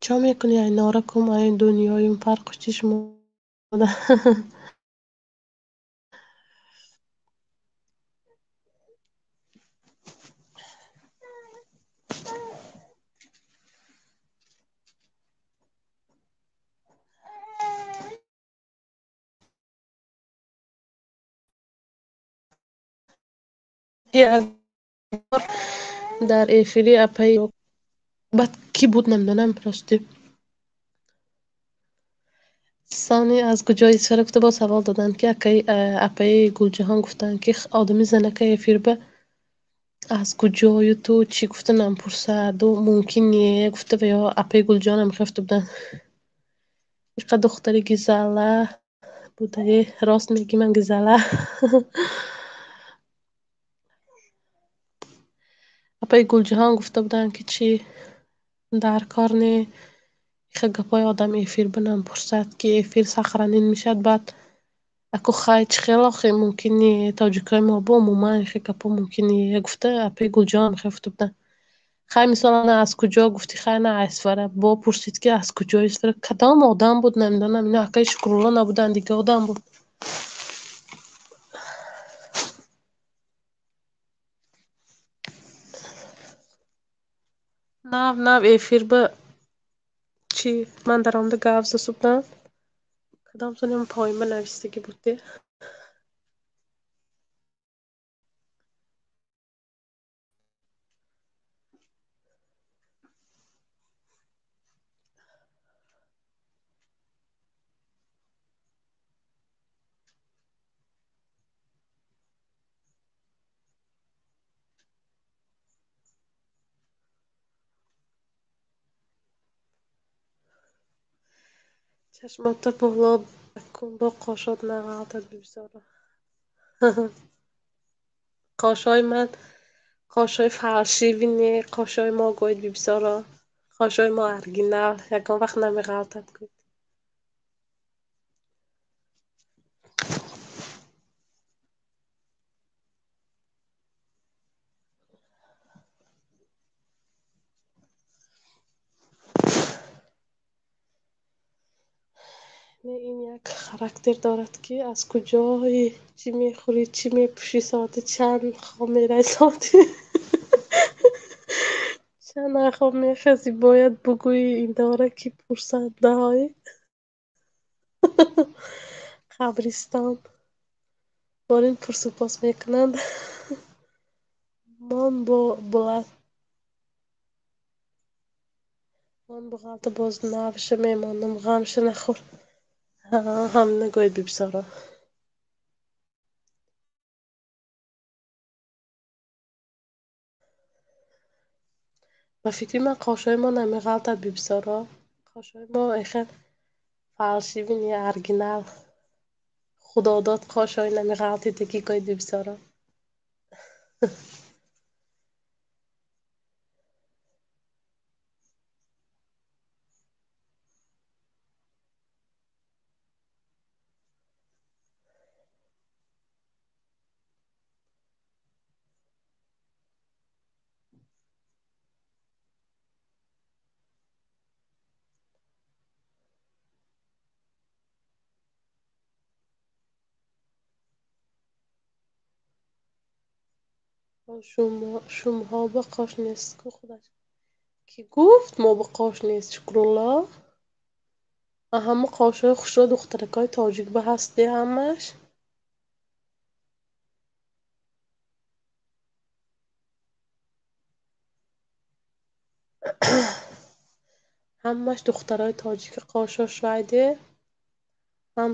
Чо мекунӣ, ай нора кум, ай дунёюм, фарқу чӣ шумо? Дар эфири апаи баъд кӣ буд намедонам, рости. Сони аз куҷои Исфара гуфта боз савол доданд, ки апаи Гулҷаҳон гуфтанд, ки одами занака эфирба аз куҷою ту чӣ гуфта нампурсаду мумкин не гуфта, ва ё апаи Гулҷаҳонам гуфта буданд. Иқа духтари гизала будаи, рост мегӣ, ман гизала. Апаи Гулҷаҳон гуфта буданд, ки чӣ дар кор не, иха гапҳои одам эфир бинампурсад, ки эфир сахранин мешавад. Баъд аку хай чӣ хел охи мумкин не, тоҷикҳои мо бо умуман ихе гапҳо мумкин не гуфта апаи Гулҷаҳон гуфта буданд. Хай мисол ана аз куҷо гуфти, хай на Исфара, бо пурсид, ки аз куҷо Исфара, кадом одам буд намедонам, ино акаи Шукрулло набуданд, дига одам буд. Нав нав эфир ба чӣ ман даромада гап зада будам, кадом соням поима навистагӣ буд. Чашмота боло кун, бо қошот нағалтад бибисора. Қошҳои ман қошҳои фалшиви не, қошҳои мо гӯед бибисоро. Қошҳои мо оригинал, ягон вақт намеғалтад гӯед. Не, ин як характер дорад, ки аз куҷои чӣ мехӯрӣ, чӣ мепӯшӣ, соати чанд хоб меравӣ, соати чанд хоб мехезӣ, бояд бугӯӣ. Ин дора ки пурсандаҳои қабристон бор ин пурсупос мекунанд. Мон бо булат мон буғалта боз навша мемонам, ғамша нахӯр. Ҳам нагӯед бибисоро. Ба фикри ман қошҳои мо намеғалтад бибисоро. Қошҳои мо эхел фалшиви не, оригинал. Худодод қошҳои намеғалтидагӣ гӯед бибисоро. Шумҳо ба қош нест ку худаш. Кӣ гуфт мо ба қош нест, Шукрулло? Ҳама қошҳои хушрӯ духтаракҳои тоҷик ба ҳастӣ ҳамаш. Ҳамаш духтарои тоҷика қошош вайде, ҳам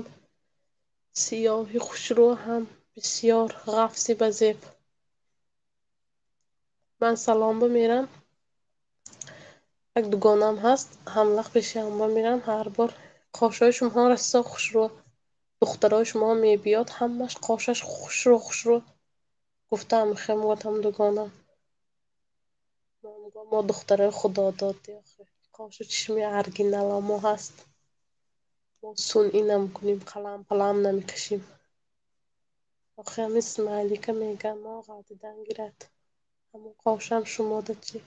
сиёҳи хушрӯ, ҳам бисёр ғафси ба зеб. Ман салом бимерам. Як дугонам ҳаст, ҳамлақ пеши ҳам бимерам. Ҳар бор қошҳои шумоҳо расо хушрӯ, духтарои шумоҳо мебиёд, ҳамаш қошаш хушрӯ хушрӯ. Гуфтаам хемготам дугонам. Мо духтарои худододӣ охир. Қошу чишми оригинало мо ҳаст. Мо сунъӣ намекунем, қалам палам намекашем. Охир ҳамин смайлика мегӯям, мо ғалтидан гирад. Ҳамон қошам шумода чӣ?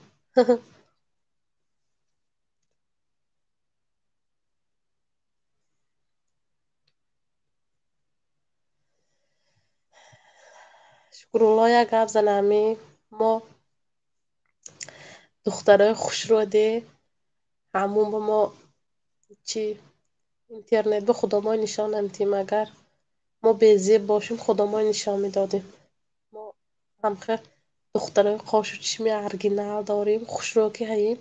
Шукрулло як гап занами мо духтарои хушрӯ де, ҳамун ба мо чи интернет ба худомой нишон намедиҳем. Агар мо безеб бошем, худомой нишон медодем. Мо ҳамхел духтарои қошу чишми оригинал дорем, хушрӯ ки ҳаем.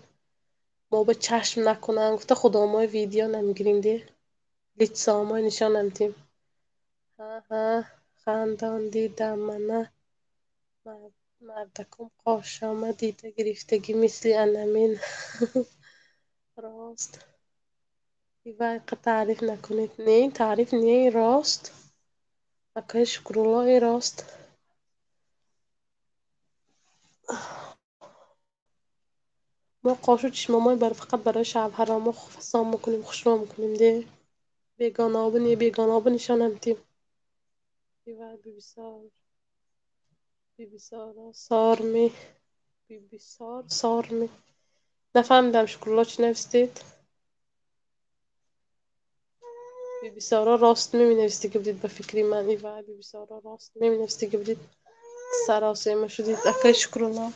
Мо ба чашм накунанд гуфта худомой видео намегирем де, лицомой нишон намедиҳем. Ҳа ҳа, хандон дидам мана мардакум қошома дида гирифтагӣ мисли анамин. Рост. Ивайқа таъриф накунед. Не, таъриф не, рост. Акаи Шукрулло, и рост. Мо қошу чишмомой фақат барои шавҳаромо фасон мекунем, хушрӯ мекунем де. Бегонаобу не, бегонаобу нишон намедиҳем. Ивай бибисор. Бибисоро сорми. Бибисор сорми. Нафаҳмидам, Шукрулло, чӣ навистед? Бибисоро рост меменавистагӣ будед ба фикри ман. Ивай бибисоро рост меменавистагӣ будед. Саросема шудед, акаи Шукрулло.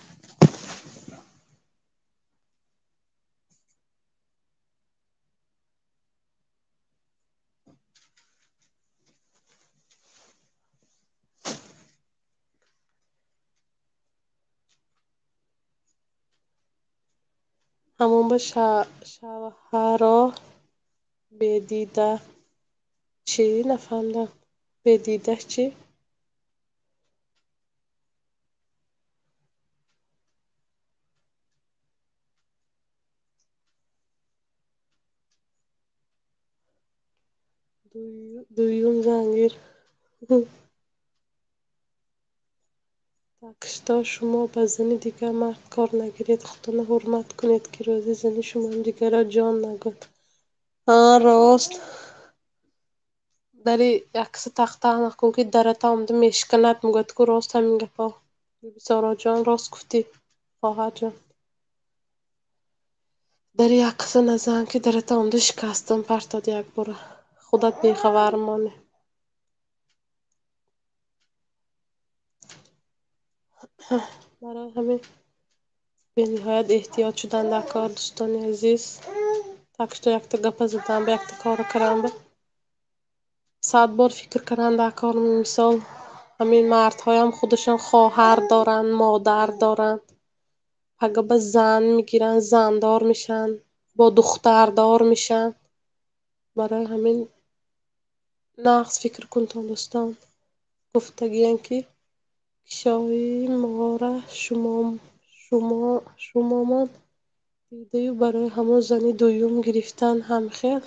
Ҳамон ба шавҳаро бедида чӣ? Нафаҳмидам. Бедида чӣ? Дуюм зангир. Так что шумо ба зани дигар мард кор нагиред, худтонро ҳурмат кунед, ки рӯзи зани шумоам дигарро ҷон нагӯяд. Ҳа, рост. Дари якса тахта накун, ки дарата омада мешиканад, мегӯяд ку рост ҳамин гапҳо. Бибисороҷон, рост гуфтӣ, хоҳарҷон. Дари якса назан, ки дарата омада шикастан партод якбора. Худат бехабар монӣ. Барои ҳамин бениҳоят эҳтиёт шудан дар кор, дӯстони азиз. Так что якта гапа задан ба, якта кора кардан ба сад бор фикр кардан дар кор. Мисол, ҳамин мардҳоям худашон хоҳар доранд, модар доранд. Пага ба зан мегиранд, зандор мешаванд, бо духтардор мешаванд. Барои ҳамин нағз фикр кунтон, дӯстон. Гуфтагиян, ки кишои мора шумомон дидаю барои ҳамон зани дуюм гирифтан ҳам хел.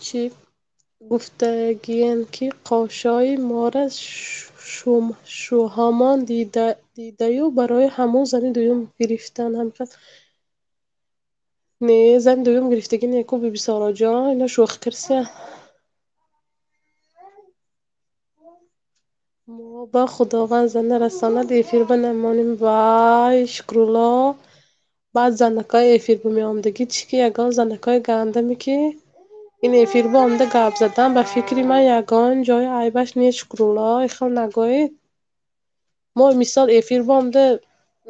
Чӣ гуфтагиян, ки қошои мора шуҳомон дидаю барои ҳамон зани дуюм гирифтан ҳам хел. Не, зани дуюм гирифтагӣ не ку, Бибисороҷон, ино шӯхӣ кардсия. Мо ба Худованд зана расонад, эфир ба намонем. Вай, Шукрулло, баъд занакҳои эфир ба меомадагӣ чӣ, ки ягон занакҳои гандаме, ки Ин эфир ба омада гап задан, ба фикри ман, ягон ҷои айбаш нест, Шукрулло, ихел нагӯед. Мо, мисол, эфир ба омада,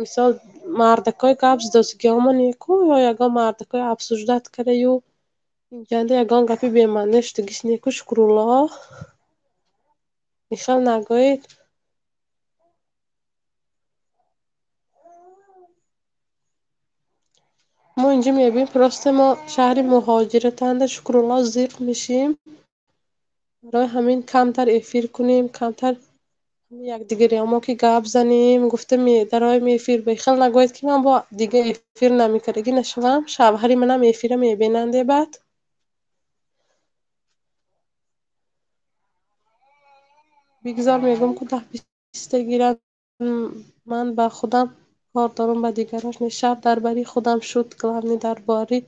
мисол, мардакҳои гап задосигиҳомо неку, ё ягон мардакҳои обсуждать кардаю инҷанда ягон гапи бемаъне шудагиш неку, Шукрулло. Ихел нагӯед. Мо инҷа мебинем, просто мо шаҳри муҳоҷиратанда, Шукрулло, зиқ мешем. Барои ҳамин камтар эфир кунем, камтар якдигариамо ки гап занем, гуфта дароем эфир. Бехел нагӯед, ки ман бо дига эфир намекардагӣ нашавам. Шавҳари манам эфира мебинанде баъд. Бигзор, мегӯм, ку даҳ биста гирад, ман ба худам кор дорам, ба дигарош не. Шаб дар бари худам шуд, главный дар бори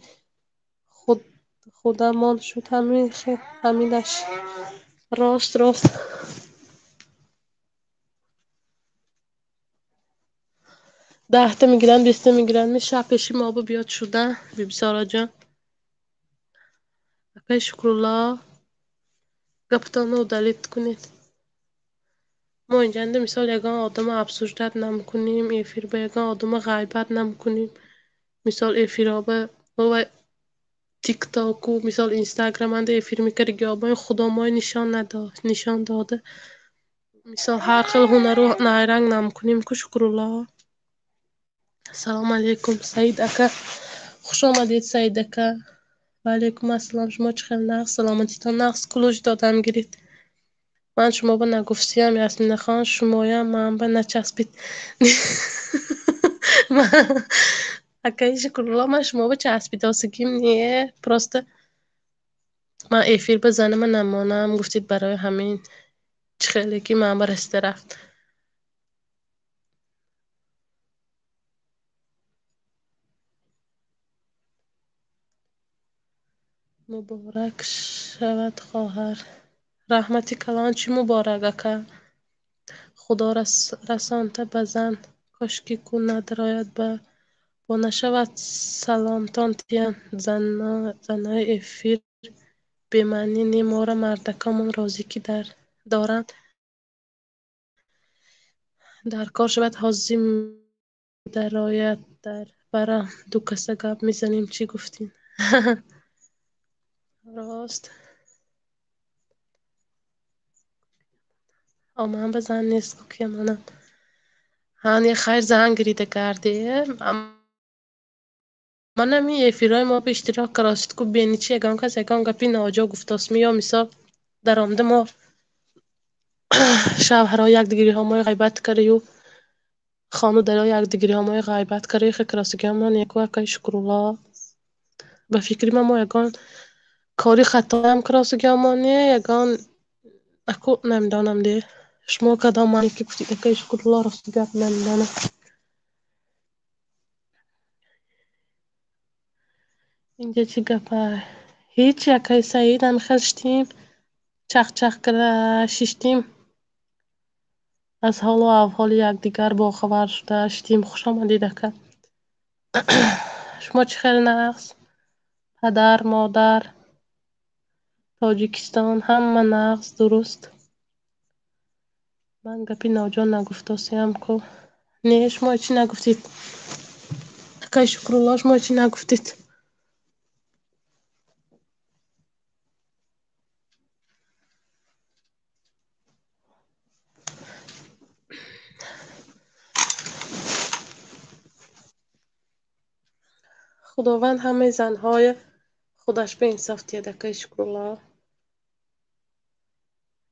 худамон шуд, ҳаминаш. Рост, рост. Даҳта мегиранд, биста мегиранд, шаб пеши мо биёд шуда, Бибисораҷон. Акай Шукрулло, гапатонро удалить кунед. Мо инҷанда, мисол, ягон одамро обсуждать намекунем, эфир ба ягон одамро ғайбат намекунем. Мисол, эфирҳо ба тиктоку, мисол, инстаграманда эфир мекардагиҳо худо мои нишон надод, нишон дода. Мисол, ҳар хел ҳунару найранг намекунем ку, Шукрулло. Салом алейкум, Саид ака. Хуш омадед, Саид ака. Ва алейкум ассалом. Шумо чӣ хел, нағз, саломатитон нағз, кулуш додам гирид. Ман шумо ба нагуфтиям, Ясминахон, шумоям ман ба начаспид. Акаи Шукрулло, ман шумо ба часпидосигим не, просто ман эфир ба занама намонам, гуфтид, барои ҳамин чӣ хеле ки ман ба расида рафт. Муборак шавад, хоҳар. Раҳмати калон. Чӣ муборак, ака? Худо расонта ба зан. Кошки ку надарояд ба бо нашавад, саломтон тиян. Занои эфир бемаънӣ не, мора мардакамон розӣ ки доранд. Дар кор шавад, ҳозир дарояд, дар барам ду каса гап мезанем, чӣ гуфтин? Рост. Ман ба зан нест, кукиямонам. Ҳа, не, хайр, зан гирида гарде. Манам ин эфирҳои мо ба иштирок каросид ку, бени чи ягон кас ягон гапи ноҷо гуфтосми ё, мисол, даромада мо шавҳарҳои якдигариҳо мои ғайбат кардаю, хону дарои якдигариҳо мои ғайбат кардаю, хе каросигиҳо неку, акаи Шукрулло. Ба фикри ман, мо ягон кори хатоам каросигиҳо не, ягон аку намедонам де. Шумо кадом маъне ки гуфтид, акаи Шукрулло, рости гап намедонам. Инҷа чӣ гапа? Ҳеҷ, акаи Саид, ҳамихел шитем, чақ-чақ карда шиштем. Аз ҳолу аҳволи якдигар бохабар шуда шитем. Хуш омадед, ака. Шумо чӣ хел, нағз? Падар, модар, Тоҷикистон, ҳама нағз, дуруст? Ман гапи ноҷо нагуфтосиям ку? Не, шумо чӣ нагуфтед? Акаи Шукрулло, шумо чӣ нагуфтед? Худованд ҳамаи занҳои худаш ба инсоф диҳад, акаи Шукрулло.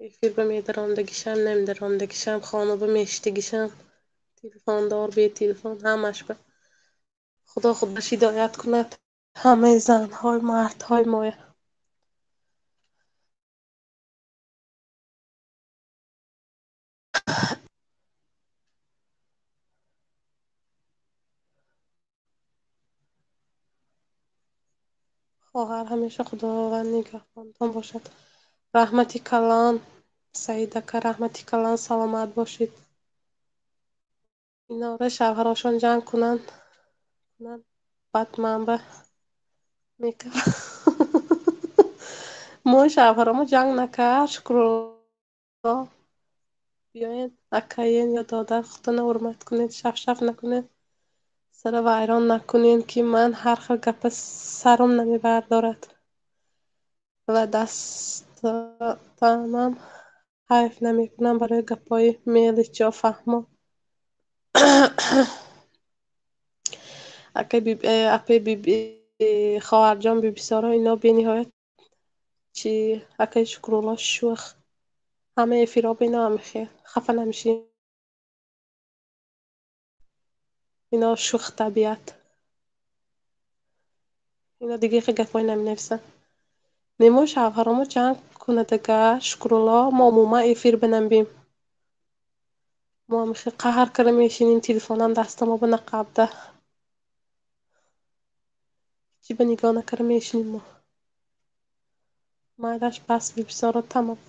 Эфир ба медаромдагишам, намедаромдагишам, хона ба мешитагишам, телефондор, бетелефон, ҳамаш ба Худо худаш ҳидоят кунад ҳамаи занҳои мардҳои моя. Хоҳар, ҳамеша Худованд нигаҳбонтон бошад. Раҳмати калон, Саид ака, раҳмати калон, саломат бошед. Инора шавҳарошон ҷанг кунанд, баъд ман ба мекардам. Мо шавҳаромо ҷанг накард, Шукрулло. Биёед, акаен ё додар, худтона ҳурмат кунед, шафшаф накунед, сара вайрон накунед, ки ман ҳар хел гапа саром намебардорад. Ва дастатонам ҳайф намекунам барои гапҳои мелочо, фаҳмо. Акаи биби, хоҳарҷон Бибисоро, ино бениҳоят чи акаи Шукрулло шӯх. Ҳама эфиро бино ҳамихел хафа намешӣ. Ино шӯх табиат. Ино дига хел гапҳое наменависанд. Немо шавҳаромо ҷанг кунадага, Шукрулло, мо умуман эфир бинамбем. Мо ҳамихел қаҳр карда мешинем, телефонам дастамо ба нақабда. Чӣ ба нигоҳ накарда мешинем мо. Майлаш, бас, Бибисоро, тамом.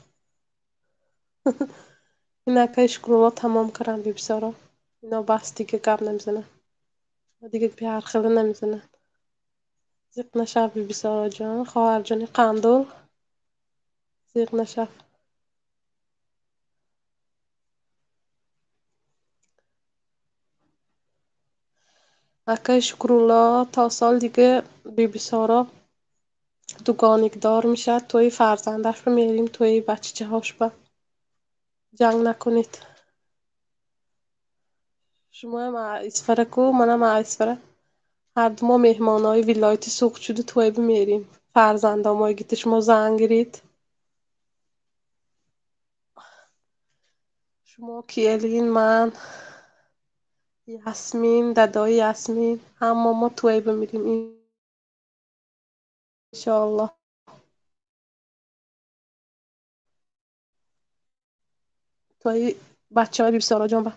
Ин акаи Шукрулло тамом кардам, Бибисоро. Ино бас, дига гап намезананд. Дига гапи ҳархела намезананд. Зиқ нашав, Бибисороҷон, хоҳарҷони қандул. Зиқ нашав. Акаи Шукрулло то сол дига Бибисоро дугоникдор мешавад, тӯи фарзандаш ба мерим, тӯи бачачаҳош ба. Ҷанг накунед. Шумоям Исфара ку, манам Исфара. Ҳарду мо меҳмонои вилояти Суғд шуду тӯй бимерим. Фарзандомои гита шумо занг гиред. Шумо келин, ман, Ясмин, дадои Ясмин, ҳама мо тӯй бимирим иншоаллоҳ. Тӯи бачаҳои Бибисороҷон ба.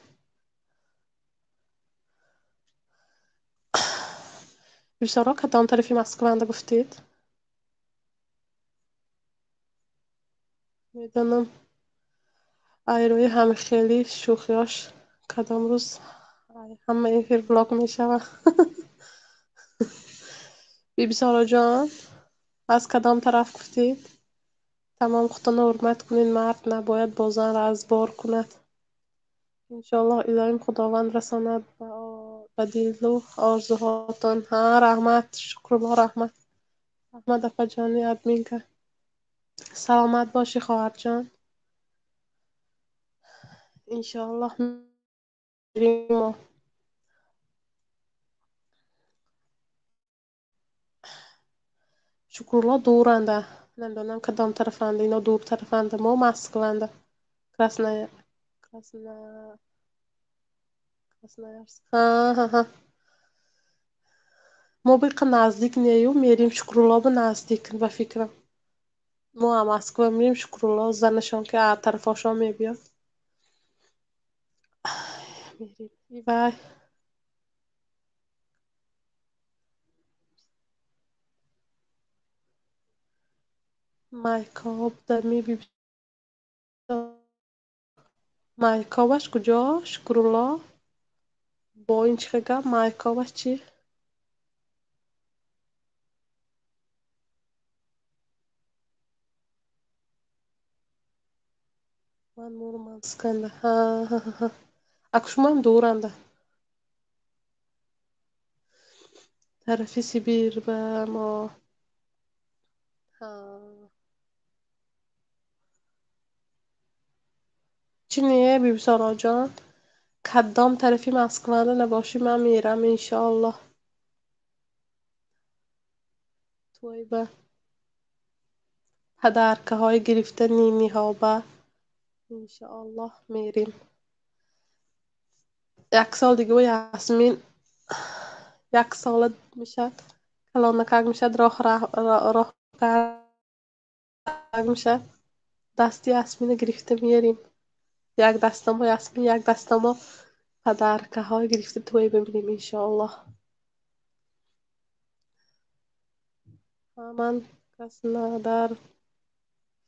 Бибисоро кадом тарафи Москванда гуфтед? Медонам, айрӯи ҳамихелӣ шӯхиёш кадом рӯз ҳама эфир блок мешавад. Бибисороҷон, аз кадом тараф гуфтед? Тамом, худтонро ҳурмат кунед, мард набояд бо зан разбор кунад. Иншоаллоҳ, илоҳим Худованд расонад ба дилу орзуҳотон. Ҳа, раҳмат, Шукрулло, раҳмат. Раҳмат, апаҷони админка. Саломат бошӣ, хоҳарҷон. Иншоаллоҳ мерим мо. Шукрулло дуранда. Намедонам кадом тарафанда, ино дур тарафанда, мо Москванда. Красная Красная Красноярск. Ҳа, ҳа, ҳа. Мо биқа наздик нею, мерим Шукрулло ба наздик, ба фикрам. Мо а Москва мерим, Шукрулло занашон ки а тарафошон мебиёд. Мерим. Ивай. Майкоб дами Майкобаш куҷо? Шукрулло? Бо ин чӣ хел гап? Майкобаш чӣ? Ман Мурмансканда. Ҳа, ҳа, ҳа. Аку шумоам дуранда. Тарафи Сибир ба мо. Ҳа. Чӣ не, Бибисороҷон? Кадом тарафи Москванда набошӣ, ман мерам, иншоаллоҳ. Тӯй ба падаркаҳои гирифта ниниҳоба иншоаллоҳ мерим. Як сол дига Ясмин як сола мешавад, калонакак мешавад, роҳ роҳ мешавад. Дасти Ясмина гирифта меерим. Як дастомо Ясмин, як дастомо падаркаҳо гирифта тӯй бибинем иншоаллоҳ. Ман Краснодар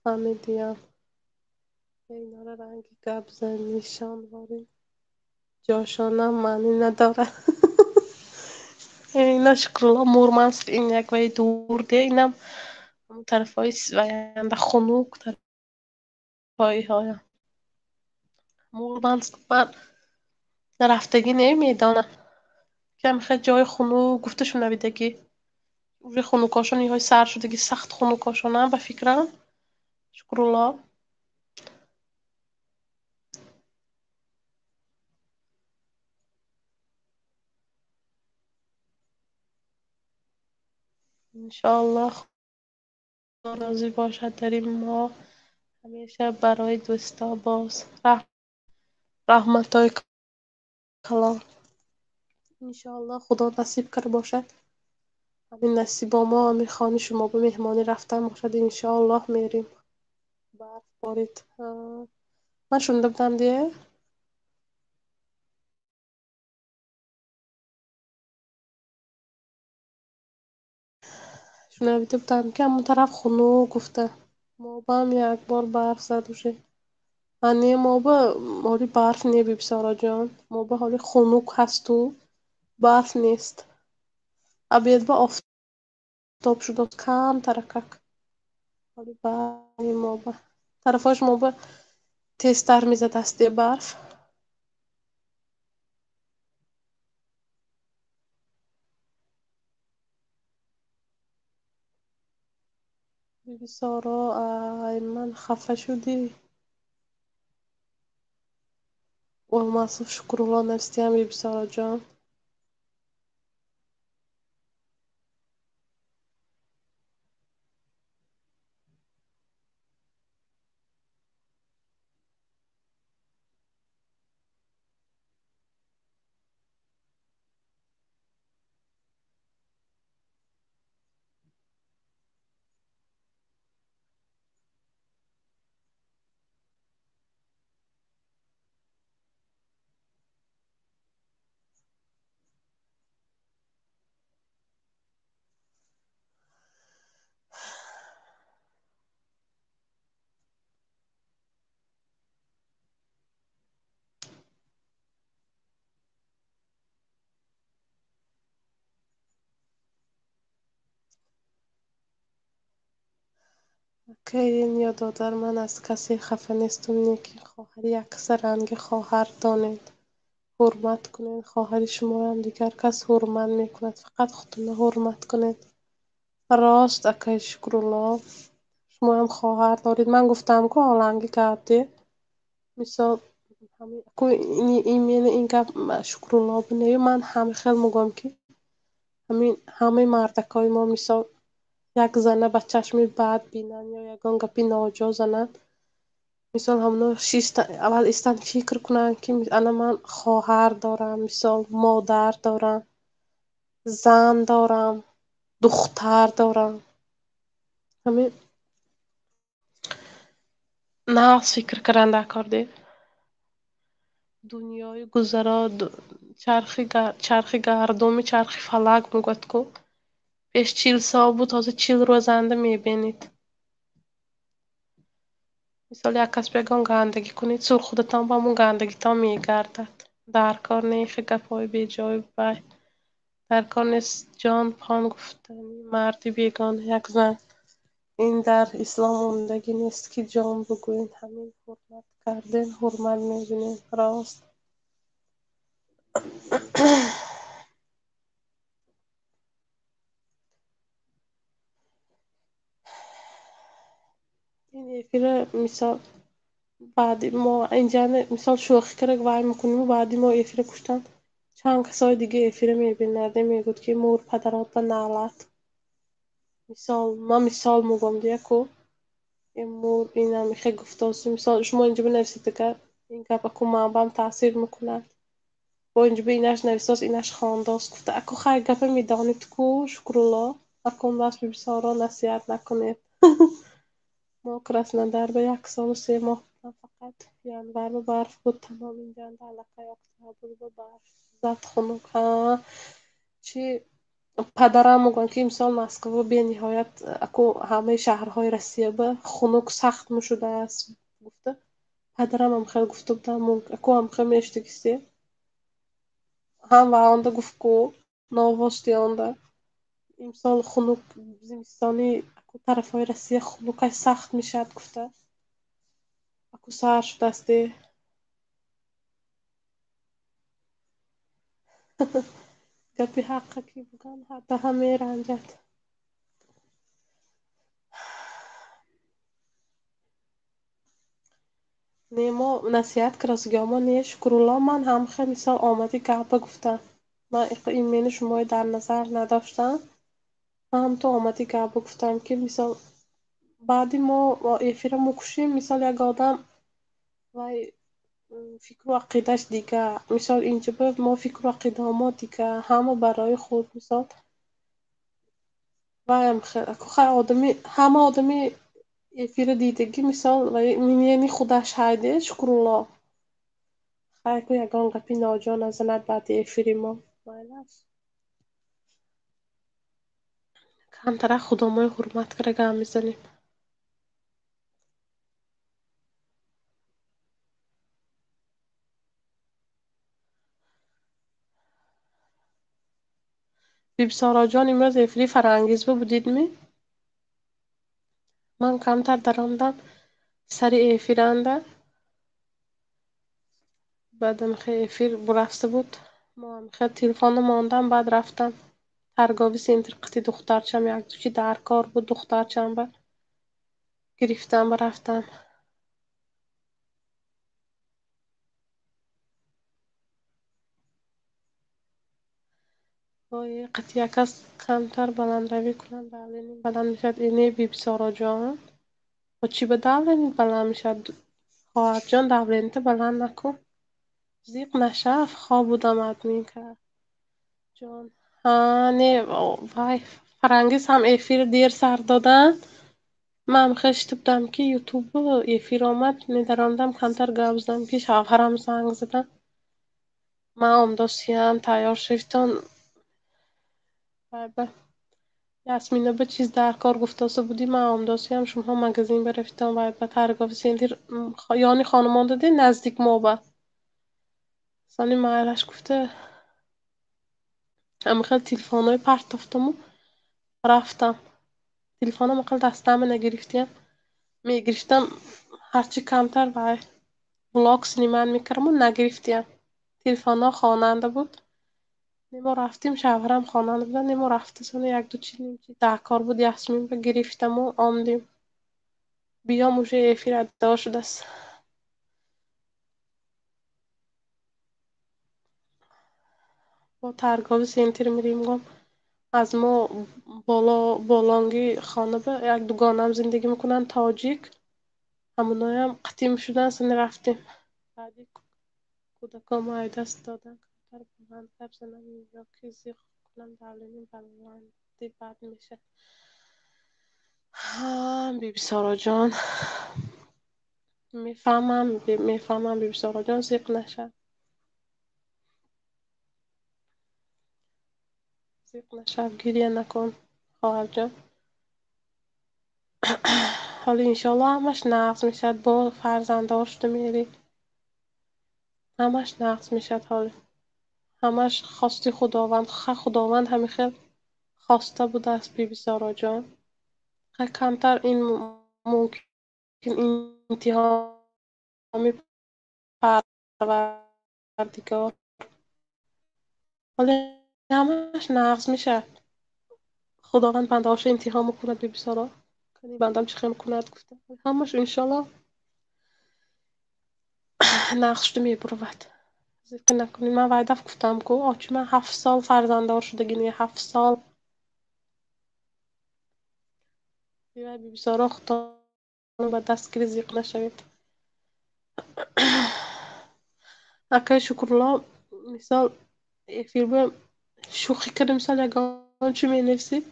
фаҳмидиям. Инора ранги гапзанишон ворид ҷошонам маънӣ надорад. Ина Шукрулло Мурманск, ин як вай дур де, инам Ҳамун тарафҳои ваянда хунук тарафҳои Мурманск ман рафтагӣ намедонам. Кам хел ҷои хунук гуфта шунавидагӣ. Уже хунукошон иҳои сар шудагӣ, сахт хунукошонам ба фикрам. Шукрулло. Иншоаллоҳ Худо розӣ бошад дар ин моҳ ҳамеша барои дӯсто боз. Раҳматҳои калон. Иншоаллоҳ Худо насиб карда бошад. Ҳамин насибо мо ҳамин хони шумо ба меҳмонӣ рафтан бошад, иншоаллоҳ мерим. Барф борид. Ман шунида будам дия. Шунавида будам, ки ҳамон тараф хунук гуфта. Мо баам як бор барф зад уже. А не, мо ба ҳоли барф не, Бибисороҷон. Мо ба ҳоли хунук ҳасту барф нест. Обед ба офтоб шудааст кам таракак. Ҳоли барф мо ба. Тарафҳош мо ба тезтар мезадааст де барф. Бибисоро, ай ман хафа шудӣ. Олмасов Шукрулло навистиям, Бибисороҷон. Акаин ё додар, ман аз касе хафа нестум, лекин хоҳари яккаса ранги хоҳар донед. Ҳурмат кунед, хоҳари шумоам дигар кас ҳурмат мекунад, фақат худтона ҳурмат кунед. Рост, акаи Шукрулло, шумоам хоҳар доред. Ман гуфтам ку оланги гап де. Мисол, именно ин гап Шукрулло бинею, ман ҳам хел мегӯям, ки ҳамин ҳамаи мардакҳои мо мисол як зана ба чашми бад бинанд ё ягон гапи ноҷо зананд, мисол ҳамоно шиста аввал истанд фикр кунанд, ки ана ман хоҳар дорам, мисол модар дорам, зан дорам, духтар дорам. Ҳамин нағз фикр кардан дар кор де. Дунёи гузаро, чархи гардуми чархи фалак мегӯяд ку. Пеш 40 сол буд, ҳозир 40 рӯзанда мебинед. Мисол як кас ягон гандагӣ кунед, сур худатон ба ҳамон гандагитон мегардад. Дар кор не хе гапҳои беҷои бай. Дар кор нест ҷон пон гуфтани марди бегона як зан. Ин дар ислом омадагӣ нест, ки ҷон бигӯед. Ҳамин ҳурмат кардем, ҳурмат мебинем. Рост. Ин эфира мисол баъди мо инҷа мисол шӯхӣ карда вай мекунем, баъди мо эфира куштан чанд касои дига эфира мебинад, мегӯяд, ки мур падарот ба налат. Мисол ман мисол мегӯям дия ку мур инам хе гуфтост. Мисол шумо инҷа бинависед, агар ин гап аку манбаам таъсир мекунад. Бо инҷа би инаш нависост, инаш хондост. Гуфта аку хай гапа медонед ку, Шукрулло, акун бас Бибисоро насиҳат накунед. Мо Краснодар ба 1 солу 3 моҳ будам, фақат январ ба барф буд, тамом инҷанда аллакай октябр ба барф зад хунук. Ҳа, чи падарам мегӯянд, ки имсол Москва бениҳоят аку ҳамаи шаҳрҳои Россия ба хунук сахт мешудааст гуфта. Падарам ҳам хел гуфта будам, аку ҳам хел мешудагисте. Ҳам ва онда гуфт ку новости онда. Имсол хунук, зимистони тарафҳои Россия хунукай сахт мешавад гуфта. Аку сар шудааст. Гапи ҳаққа ки буган ҳаддаҳа меранҷад. Не, мо насиҳат киросигиҳомо не, Шукрулло, ман ҳамхе мисол омади гапа гуфтам. Ман имени шумои дар назар надоштам. Ман ҳамту омади гапа гуфтам, ки мисол баъди мо эфира мукушем, мисол як одам вай фикру ақидаш дигар, мисол инҷо мо фикру ақидаҳомо дигар, ҳама барои худ, мисол вайам хай одами, ҳама одами эфира дидагӣ, мисол вай мнени худаш ҳайде, Шукрулло. Хай ку ягон гапи ноҷо назанад баъди эфири мо. Майлаш. Камтарак худомои ҳурмат кара гап мезанем. Бибисороҷон, имрӯз эфири Фарангиз будидми? Ман камтар даромадам сари эфиранда. Баъд амхе эфир бурафта буд. Мо амхе телефонро мондам, баъд рафтам торговый центр қити духтарчам, якду чи дар кор буд духтарчам ба гирифтам ба рафтам. Ой, қити якас камтар баландравӣ кунам, давление баланд мешавад. Э, не, Бибисороҷон. Бо чӣ ба давление баланд мешавад? Хоҳарҷон, давлениета баланд накун. Зиқ нашав, хоб будам, админка. Ҷон. Ҳа, не, вай Фарангиз ҳам эфир дер сар додан. Ман хешта будам, ки ютуб эфир омад, медаромадам, камтар гап задам, ки шавҳарам занг задан. Ман омдосиям, тайёр шифтон. Ясмина ба чиз дар кор гуфтоса будӣ, ман омдосиям, шумоҳо магазин барафтон, вай ба торговый центр ёни хонумон даде наздик мо ба. Сони майлаш гуфта, амихел телефонҳои партофтаму рафтам. Телефонам ақал дастама нагирифтиям. Мегирифтам, ҳарчи камтар вай блог снимать мекардаму нагирифтиям. Телефонҳо хонанда буд. Немо рафтим, шавҳарам хонанда будан, немо рафта сони якду чи дар кор буд, Ясмин ба гирифтаму омдем. Биём, уже эфир адо шудааст. Бо торговый центр мирем, гом аз мо боло болонги хона ба як дугонаам зиндагӣ мекунанд, тоҷик. Ҳамоноям қатим шудан, сани рафтем. Баъди кӯдакомо ай даст додан, камтар баланд гап занам ё ки зиқ кунам, давление баланди бад мешавад. Ҳа, Бибисороҷон. Мефаҳмам, мефаҳмам, Бибисороҷон, зиқ нашав. Зиқ нашав, гиря накун, хоҳарҷон. Ҳоло иншоалло ҳамаш нағз мешавад, бо фарзанддор шуда мерӣ. Ҳамаш нағз мешавад ҳоло. Ҳамаш хости Худованд. Худованд ҳамин хел хоста будааст, Бибисороҷон. Хай камтар ин мумкин имтиҳони Парвардигор. Ҳоло ҳамаш нағз мешавад. Худованд бандаҳошро имтиҳон мекунад, Бибисоро. Бандам чӣ хел мекунад гуфта. Ҳамаш иншоалло нағз шуда мебуравад. Зиқӣ накунед. Ман вай дафъ гуфтам, ку очи ман 7 сол фарзанддор шудагӣ не, 7 сол. Вай Бибисоро, худтон ба дастгирӣ зиқ нашавед. Акай Шукрулло, мисол эфир ба шӯхӣ карда, мисол ягон чӣ менависед?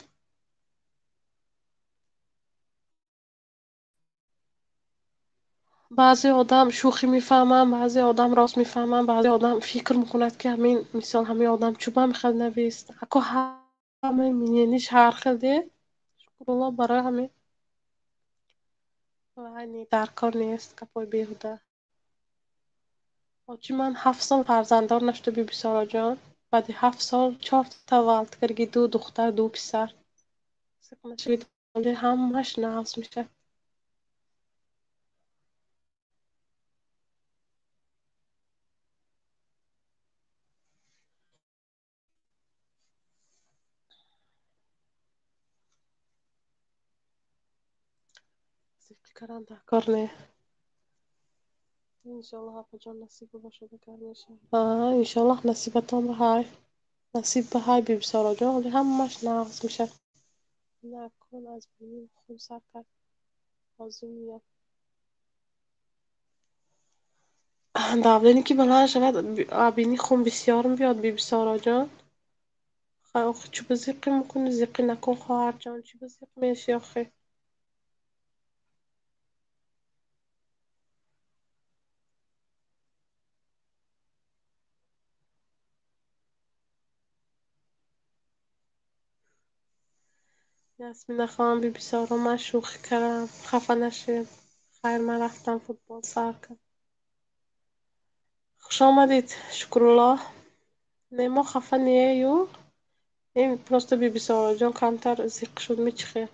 Баъзе одам шӯхӣ мефаҳманд, баъзе одам рост мефаҳманд, баъзе одам фикр мекунад, ки ҳамин мисол ҳамин одам чӯба мехел навист. Ако ҳамаи мнениш ҳар хел де. Шукрулло, барои ҳамин вай дар кор нест гапҳои беҳуда. Очи ман 7 сол фарзанддор нашуда, Бибисороҷон. Баъди 7 сол чорта таваллуд карги, ду духтар, ду писар. Зиқ нашавед, ҳамаш нағз мешавад. Зиқӣ кардан дар кор не. Иншоаллоҳ, апаҷон, насиба бошад, агар мешавад. Иншоаллоҳ, насибатон баҳай. Насиб баҳай, Бибисороҷон, ҳоли ҳамаш нағз мешавад. Накун, аз биним хун сар кард. Ҳозир меёб. Давление ки баланд шавад, бини хун бисёр меояд, Бибисороҷон. Хай, охи, чӣ ба зиқӣ мекунӣ? Зиқӣ накун, хоҳарҷон, чӣ ба зиқ мешӣ охи? Ясминахон, Бибисоро, ман шӯхӣ кардам, хафа нашед. Хайр, ман рафтам, футбол сар кард. Хуш омадед, Шукруллоҳ. Не, мо хафа нею. Ин просто Бибисороҷон камтар зиқ шуд, мечихел.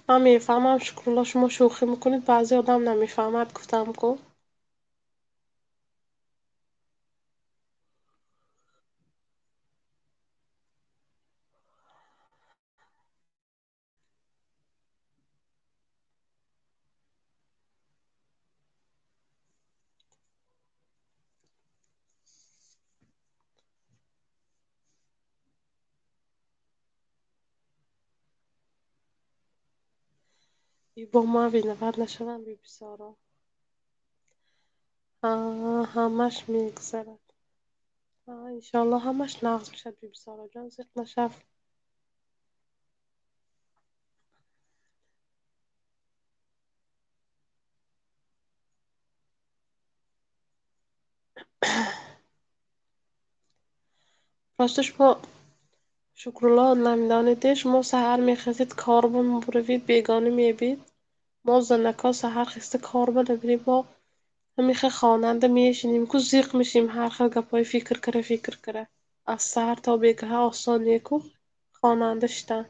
Ман мефаҳмам, Шукруллоҳ, шумо шӯхӣ мекунед, баъзе одам намефаҳмад, гуфтам ку. Бо ман виноват нашавам, Бибисоро. Ҳамаш мегузарад. Иншоаллоҳ, ҳамаш нағз мешавад, Бибисороҷон, зиқ нашав. Просто шумо, Шукруллоҳ, намедонед, шумо саҳар мехезед, кор мебуравед, бегона мебид. Мо занако саҳар хеста кор ба набирем, мо ҳамин хел хонанда мешинем ку, зиқ мешем, ҳар хел гапҳои фикр кара, фикр кара. Аз саҳар то бегаҳа осон не ку хонанда шидан.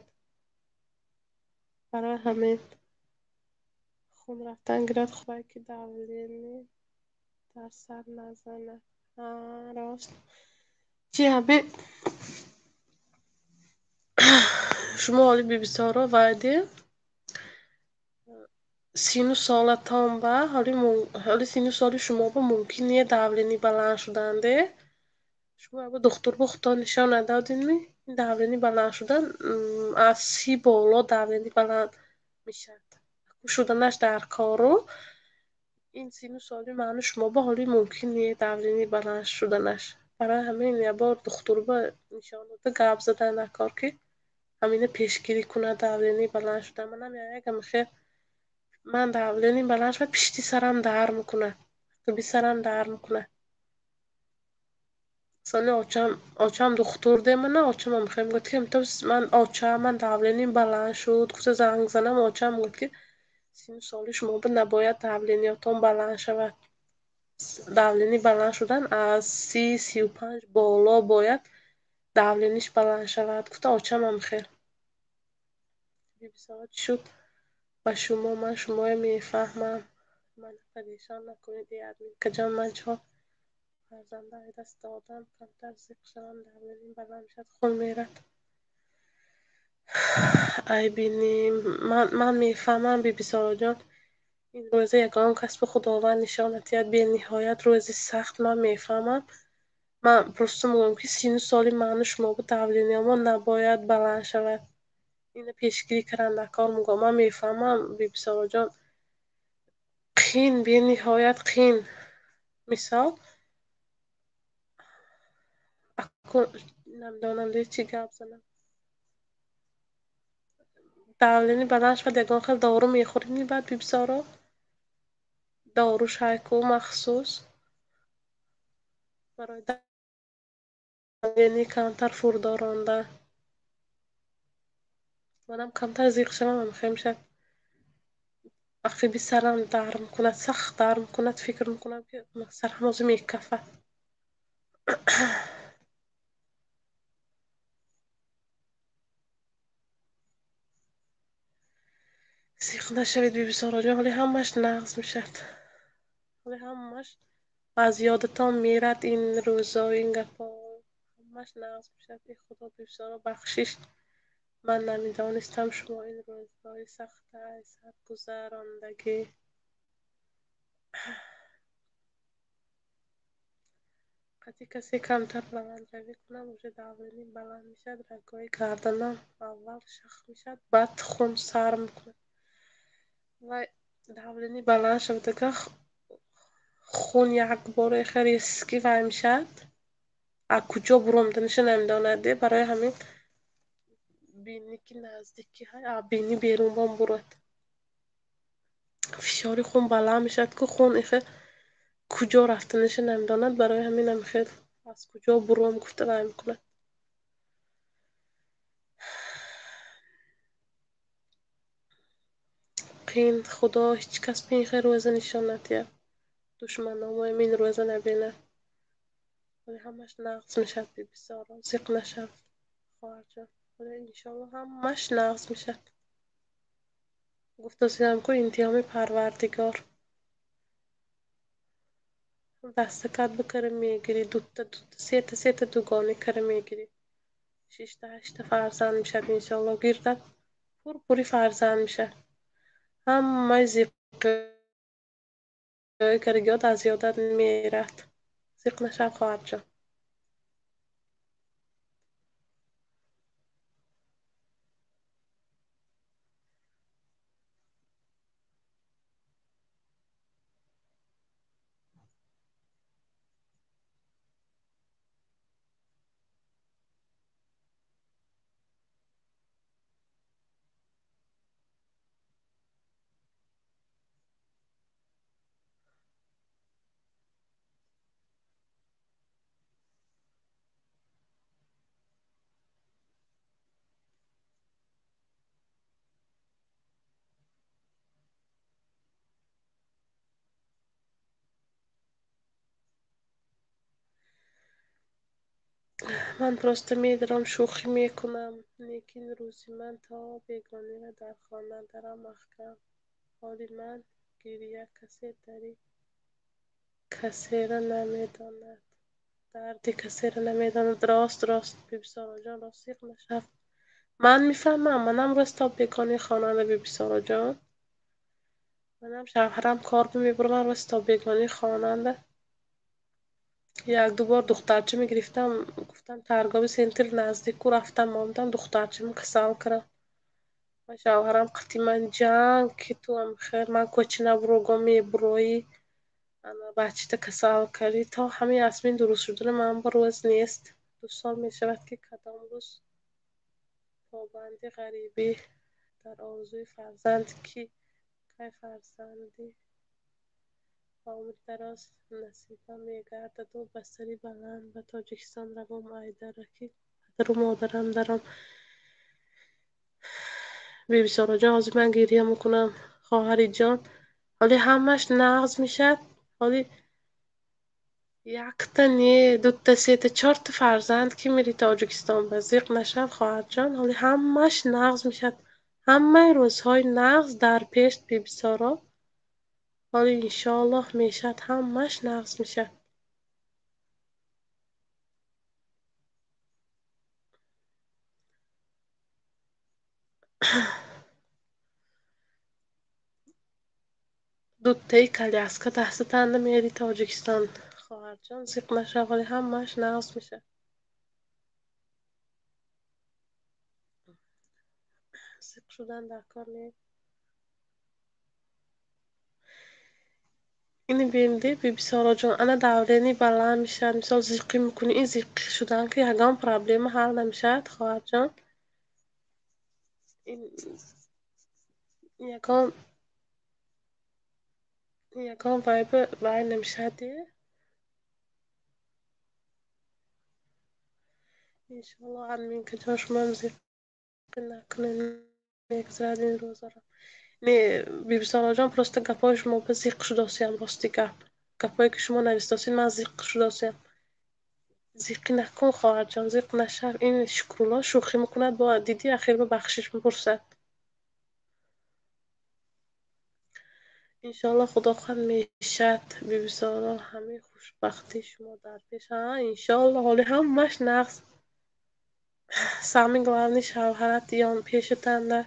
Барои ҳамин хун рафтан гирад, хубай ки давление дар сар назанад. Рост. Чи ҳаби шумо ҳоли, Бибисоро, вайде сину солатон ба ҳоли сину соли шумо ба мумкин не давление баланд шуданде. Шумо аба духтур ба худтон нишон надодедми? Ин давление баланд шудан аз 30 боло давление баланд мешавад. Шуданаш дар кору ин сину соли ману шумо ба ҳоли мумкин не давление баланд шуданаш. Барои ҳамин ябор духтур ба нишон дода гап задан дар кор, ки ҳамина пешгирӣ кунад давление баланд шудан. Манам якам хел, ман давление баланд шавад, пишти сарам дард мекунад, қиби сарам дард мекунад. Сони очам духтур де, мана очам ҳам мегӯяд, ки ман оча, ман давлением баланд шуд, гуфта занг занам, очам мегӯяд, ки сину соли шумо ба набояд давлениятон баланд шавад. Давление баланд шудан аз 30, 35 боло бояд давлениаш баланд шавад, гуфта очам ҳам хел. Бибисоро, чӣ шуд ба шумо? Ман шуморо мефаҳмам. Ман парешон накунед, админкаҷон, ман чор фарзанда аз даст додам, камтар зиқ шавам, давлением баланд мешавад, хун мерад. Айби не, ман мефаҳмам, Бибисороҷон. Ин рӯза ягон кас ба Худованд нишон надиҳад, бениҳоят рӯзи сахт, ман мефаҳмам. Ман просто мегӯям, ки сину соли ману шумо ба давлениямон набояд баланд шавад. Ина пешгирӣ кардан дар кор мегӯям. Ман мефаҳмам, Бибисороҷон. Қин, бениҳоят қин. Мисол, намедонам де чӣ гап занам. Давление баланд шавад, ягон хел дору мехӯрем баъд, Бибисоро? Дору шайку махсус барои давление камтар фурдорондан. Манам камтар зиқ шавам, ҳам хел мешавад. Ақиби сарам дард мекунад, сахт дард мекунад, фикр мекунам, ки сарам ҳозир мекафад. Зиқ нашавед, Бибисороҷон, ҳоли ҳамаш нағз мешавад. Ҳоли ҳамаш аз ёдатон мерад ин рӯзо, ин гапҳо. Ҳамаш нағз мешавад. Э Худо, Бибисоро, бахшиш. Ман намедонистам шумо ин рӯзҳои сахта саргузарондагӣ. Қати касе камтар баландравӣ кунам, уже давление баланд мешавад, рагҳои гарданам аввал шах мешавад, баъд хун сар мекунад. Вай давление баланд шавадага хун якбора резки вай мешавад. Аз куҷо буромданиша намедонад. Барои ҳамин бинӣ ки наздики бинӣ берун бом бурад. Фишори хун баланд мешавад, ку хун ихе куҷо рафтаниша намедонад. Барои ҳамин ам хел аз куҷо буром гуфта вай мекунад. Қин Худо ҳеҷ кас ин хел рӯза нишон надиҳад. Душманомоям ин рӯза набинад. Ҳоли ҳамаш нағз мешавад, Бибисоро, зиқ нашав, хоҳарҷон. Ҳоли иншоалло ҳамаш нағз мешавад. Гуфтасиам ку интиҳоми Парвардигор. Дастакат бикара мегирӣ, дута дута, сета сета дугонӣ кара мегирӣ. Шишта ҳашта фарзанд мешавад иншоалло. Гирдат пурпури фарзанд мешавад. Ҳамаи зиқиҳои карагиёт аз ёдат мерад. Зиқ нашав, хоҳарҷон. Ман просто медарам, шӯхӣ мекунам, лекин рӯзи ман то бегонира дар хона дарам маҳкам. Ҳоли ман гиря, касе дари касеро намедонад. Дарди касеро намедонад. Рост, рост, Бибисороҷон, рост, зиқ нашав. Ман мефаҳмам, манам рост то бегони хонанда, Бибисороҷон. Манам шавҳарам кор мебурд, рост то бегони хонанда. Як-ду бор духтарча мегирифтам, гуфтам торговый центр наздику рафтам, омадам, духтарчам касал кардам. Ва шавҳарам қатъи ман ҷанг, ки ту хел ман кӯча набурогом мебуроӣ, ана бачата касал кардӣ. То ҳамин Ясмин дуруст шудана ман ба рӯз нест. 2 сол мешавад, ки кадом рӯз побанди ғарибӣ дар орзуи фарзанд, ки кай фарзанди ба умри дароз насибам мегардаду ба сари баланд ба Тоҷикистон равом, айдараки падару модарам даром. Бибисороҷон, ҳозир ман гиря мекунам, хоҳариҷон. Ҳоли ҳамаш нағз мешавад. Ҳоли якта не, дута, сета, чорта фарзанд ки мери Тоҷикистон ба зиқ нашав, хоҳарҷон. Ҳоли ҳамаш нағз мешавад. Ҳамаи рӯзҳои нағз дар пеш, Бибисоро. Ҳоли иншоаллоҳ мешавад, ҳамаш нағз мешавад. Дутаи коляска дастатанда мери Тоҷикистон, хоҳарҷон, зиқ нашав, ҳоли ҳамаш нағз мешавад. Зиқ шудан дар кор не. Ини бинди, Бибисороҷон, ана давление баланд мешавад. Мисол зиқӣ мекунӣ, ин зиқӣ шудан ки ягон проблема ҳал намешавад, хоҳарҷон. Ин ягон вайба вай намешавад. Иншоалло, админкаҷон, шумоам зиқӣ накунед, мегузарад ин рӯзҳоро. Не, Бибисороҷон, просто гапҳои шумо ба зиқ шудосиям, рости гап. Гапҳое ки шумо навистосед, ман зиқ шудосиям. Зиқӣ накун, хоҳарҷон, зиқ нашав. Ин Шукрулло шӯхӣ мекунад, бо дидӣ ахир ба бахшиш мепурсад. Иншоалло худо хоҳад мешад, Бибисоро, ҳамин хушбахтии шумо дар пеш. Ҳа, иншоалло, ҳоли ҳамаш нағз. Самый главный шавҳарат ён пешатанда.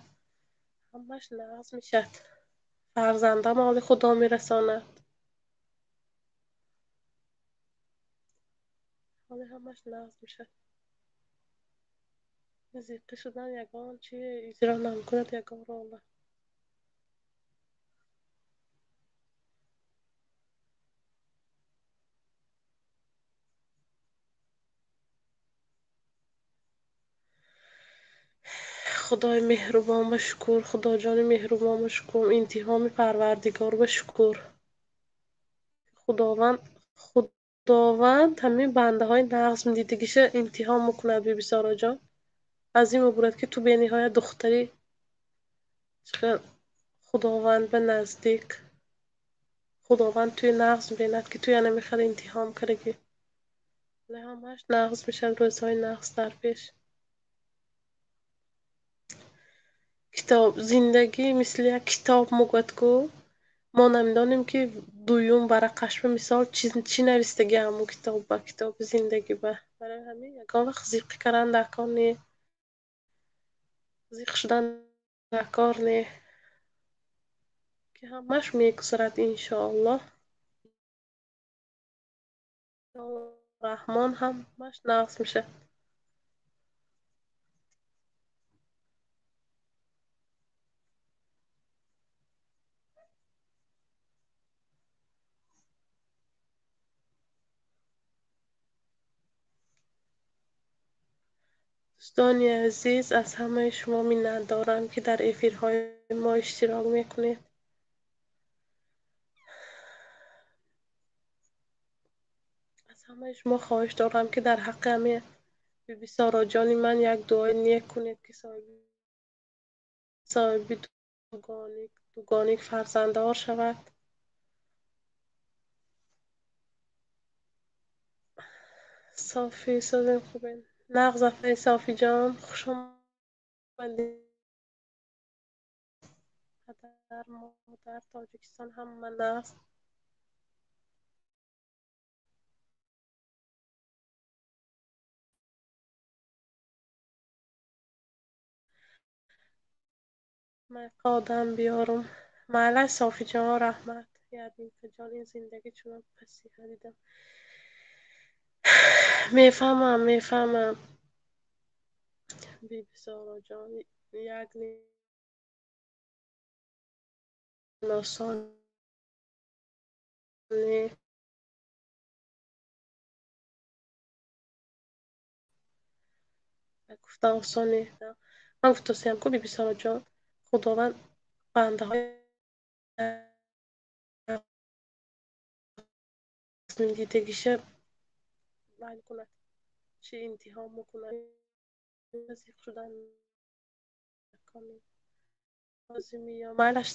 Ҳамаш нағз мешад. Фарзандам ҳоли худо мерасонад. Ҳоли ҳамаш нағз мешад. Зиқӣ шудан ягон чи иҷро намекунад, ягон рола. Худои меҳрубон ба шукр, Худоҷони меҳрубон ба шукр, интиҳоми Парвардигор ба шукр. Худованд ҳамин бандаҳои нағз дидагиша интиҳом мекунад, Бибисороҷон. Аз ин мебурад ки ту бениҳоят духтари Худованд ба наздик. Худованд туи нағз мебинад ки ту яна мехоҳад интиҳом кардагӣ. Вале ҳамааш нағз мешавад, рӯзҳои нағз дар пеш. Китоб, зиндагӣ мисли як китоб мегӯяд ку мо намедонем ки дуюм варақаш ба мисол чӣ навистагӣ ҳамун китоб ба китоби зиндагӣ ба. Барои ҳамин ягон вақт зиқӣ кардан дар кор не, зиқ шудан дар кор не, ки ҳамаш мегузарад иншоаллоҳ. Раҳмон ҳамаш нағз мешавад. Дӯстони азиз, аз ҳамаи шумо миннатдорам, ки дар эфирҳои мо иштирок мекунед. Аз ҳамаи шумо хоҳиш дорам, ки дар ҳаққи ҳамин Бибисороҷони ман як дуои нек кунед, ки соҳиби дугоник фарзанддор шавад. Софи созем хубен. Нағз афай Софиҷон, хуш омадед. Падар, модар, Тоҷикистон ҳама нағз. Майқа одам биёрум. Майлаш Софиҷон, раҳмат. Ядинкаҷон, ин зиндагӣ чунон пасиха дидам. Мефаҳмам, мефаҳмам. Бибисороҷон, як осон не. Гуфтан осон не. Ман гуфтосиям ку Бибисороҷон, Худованд бандаҳои дидагиша вай кунад, чӣ интиҳом мекунад, зиқ шудан майлаш.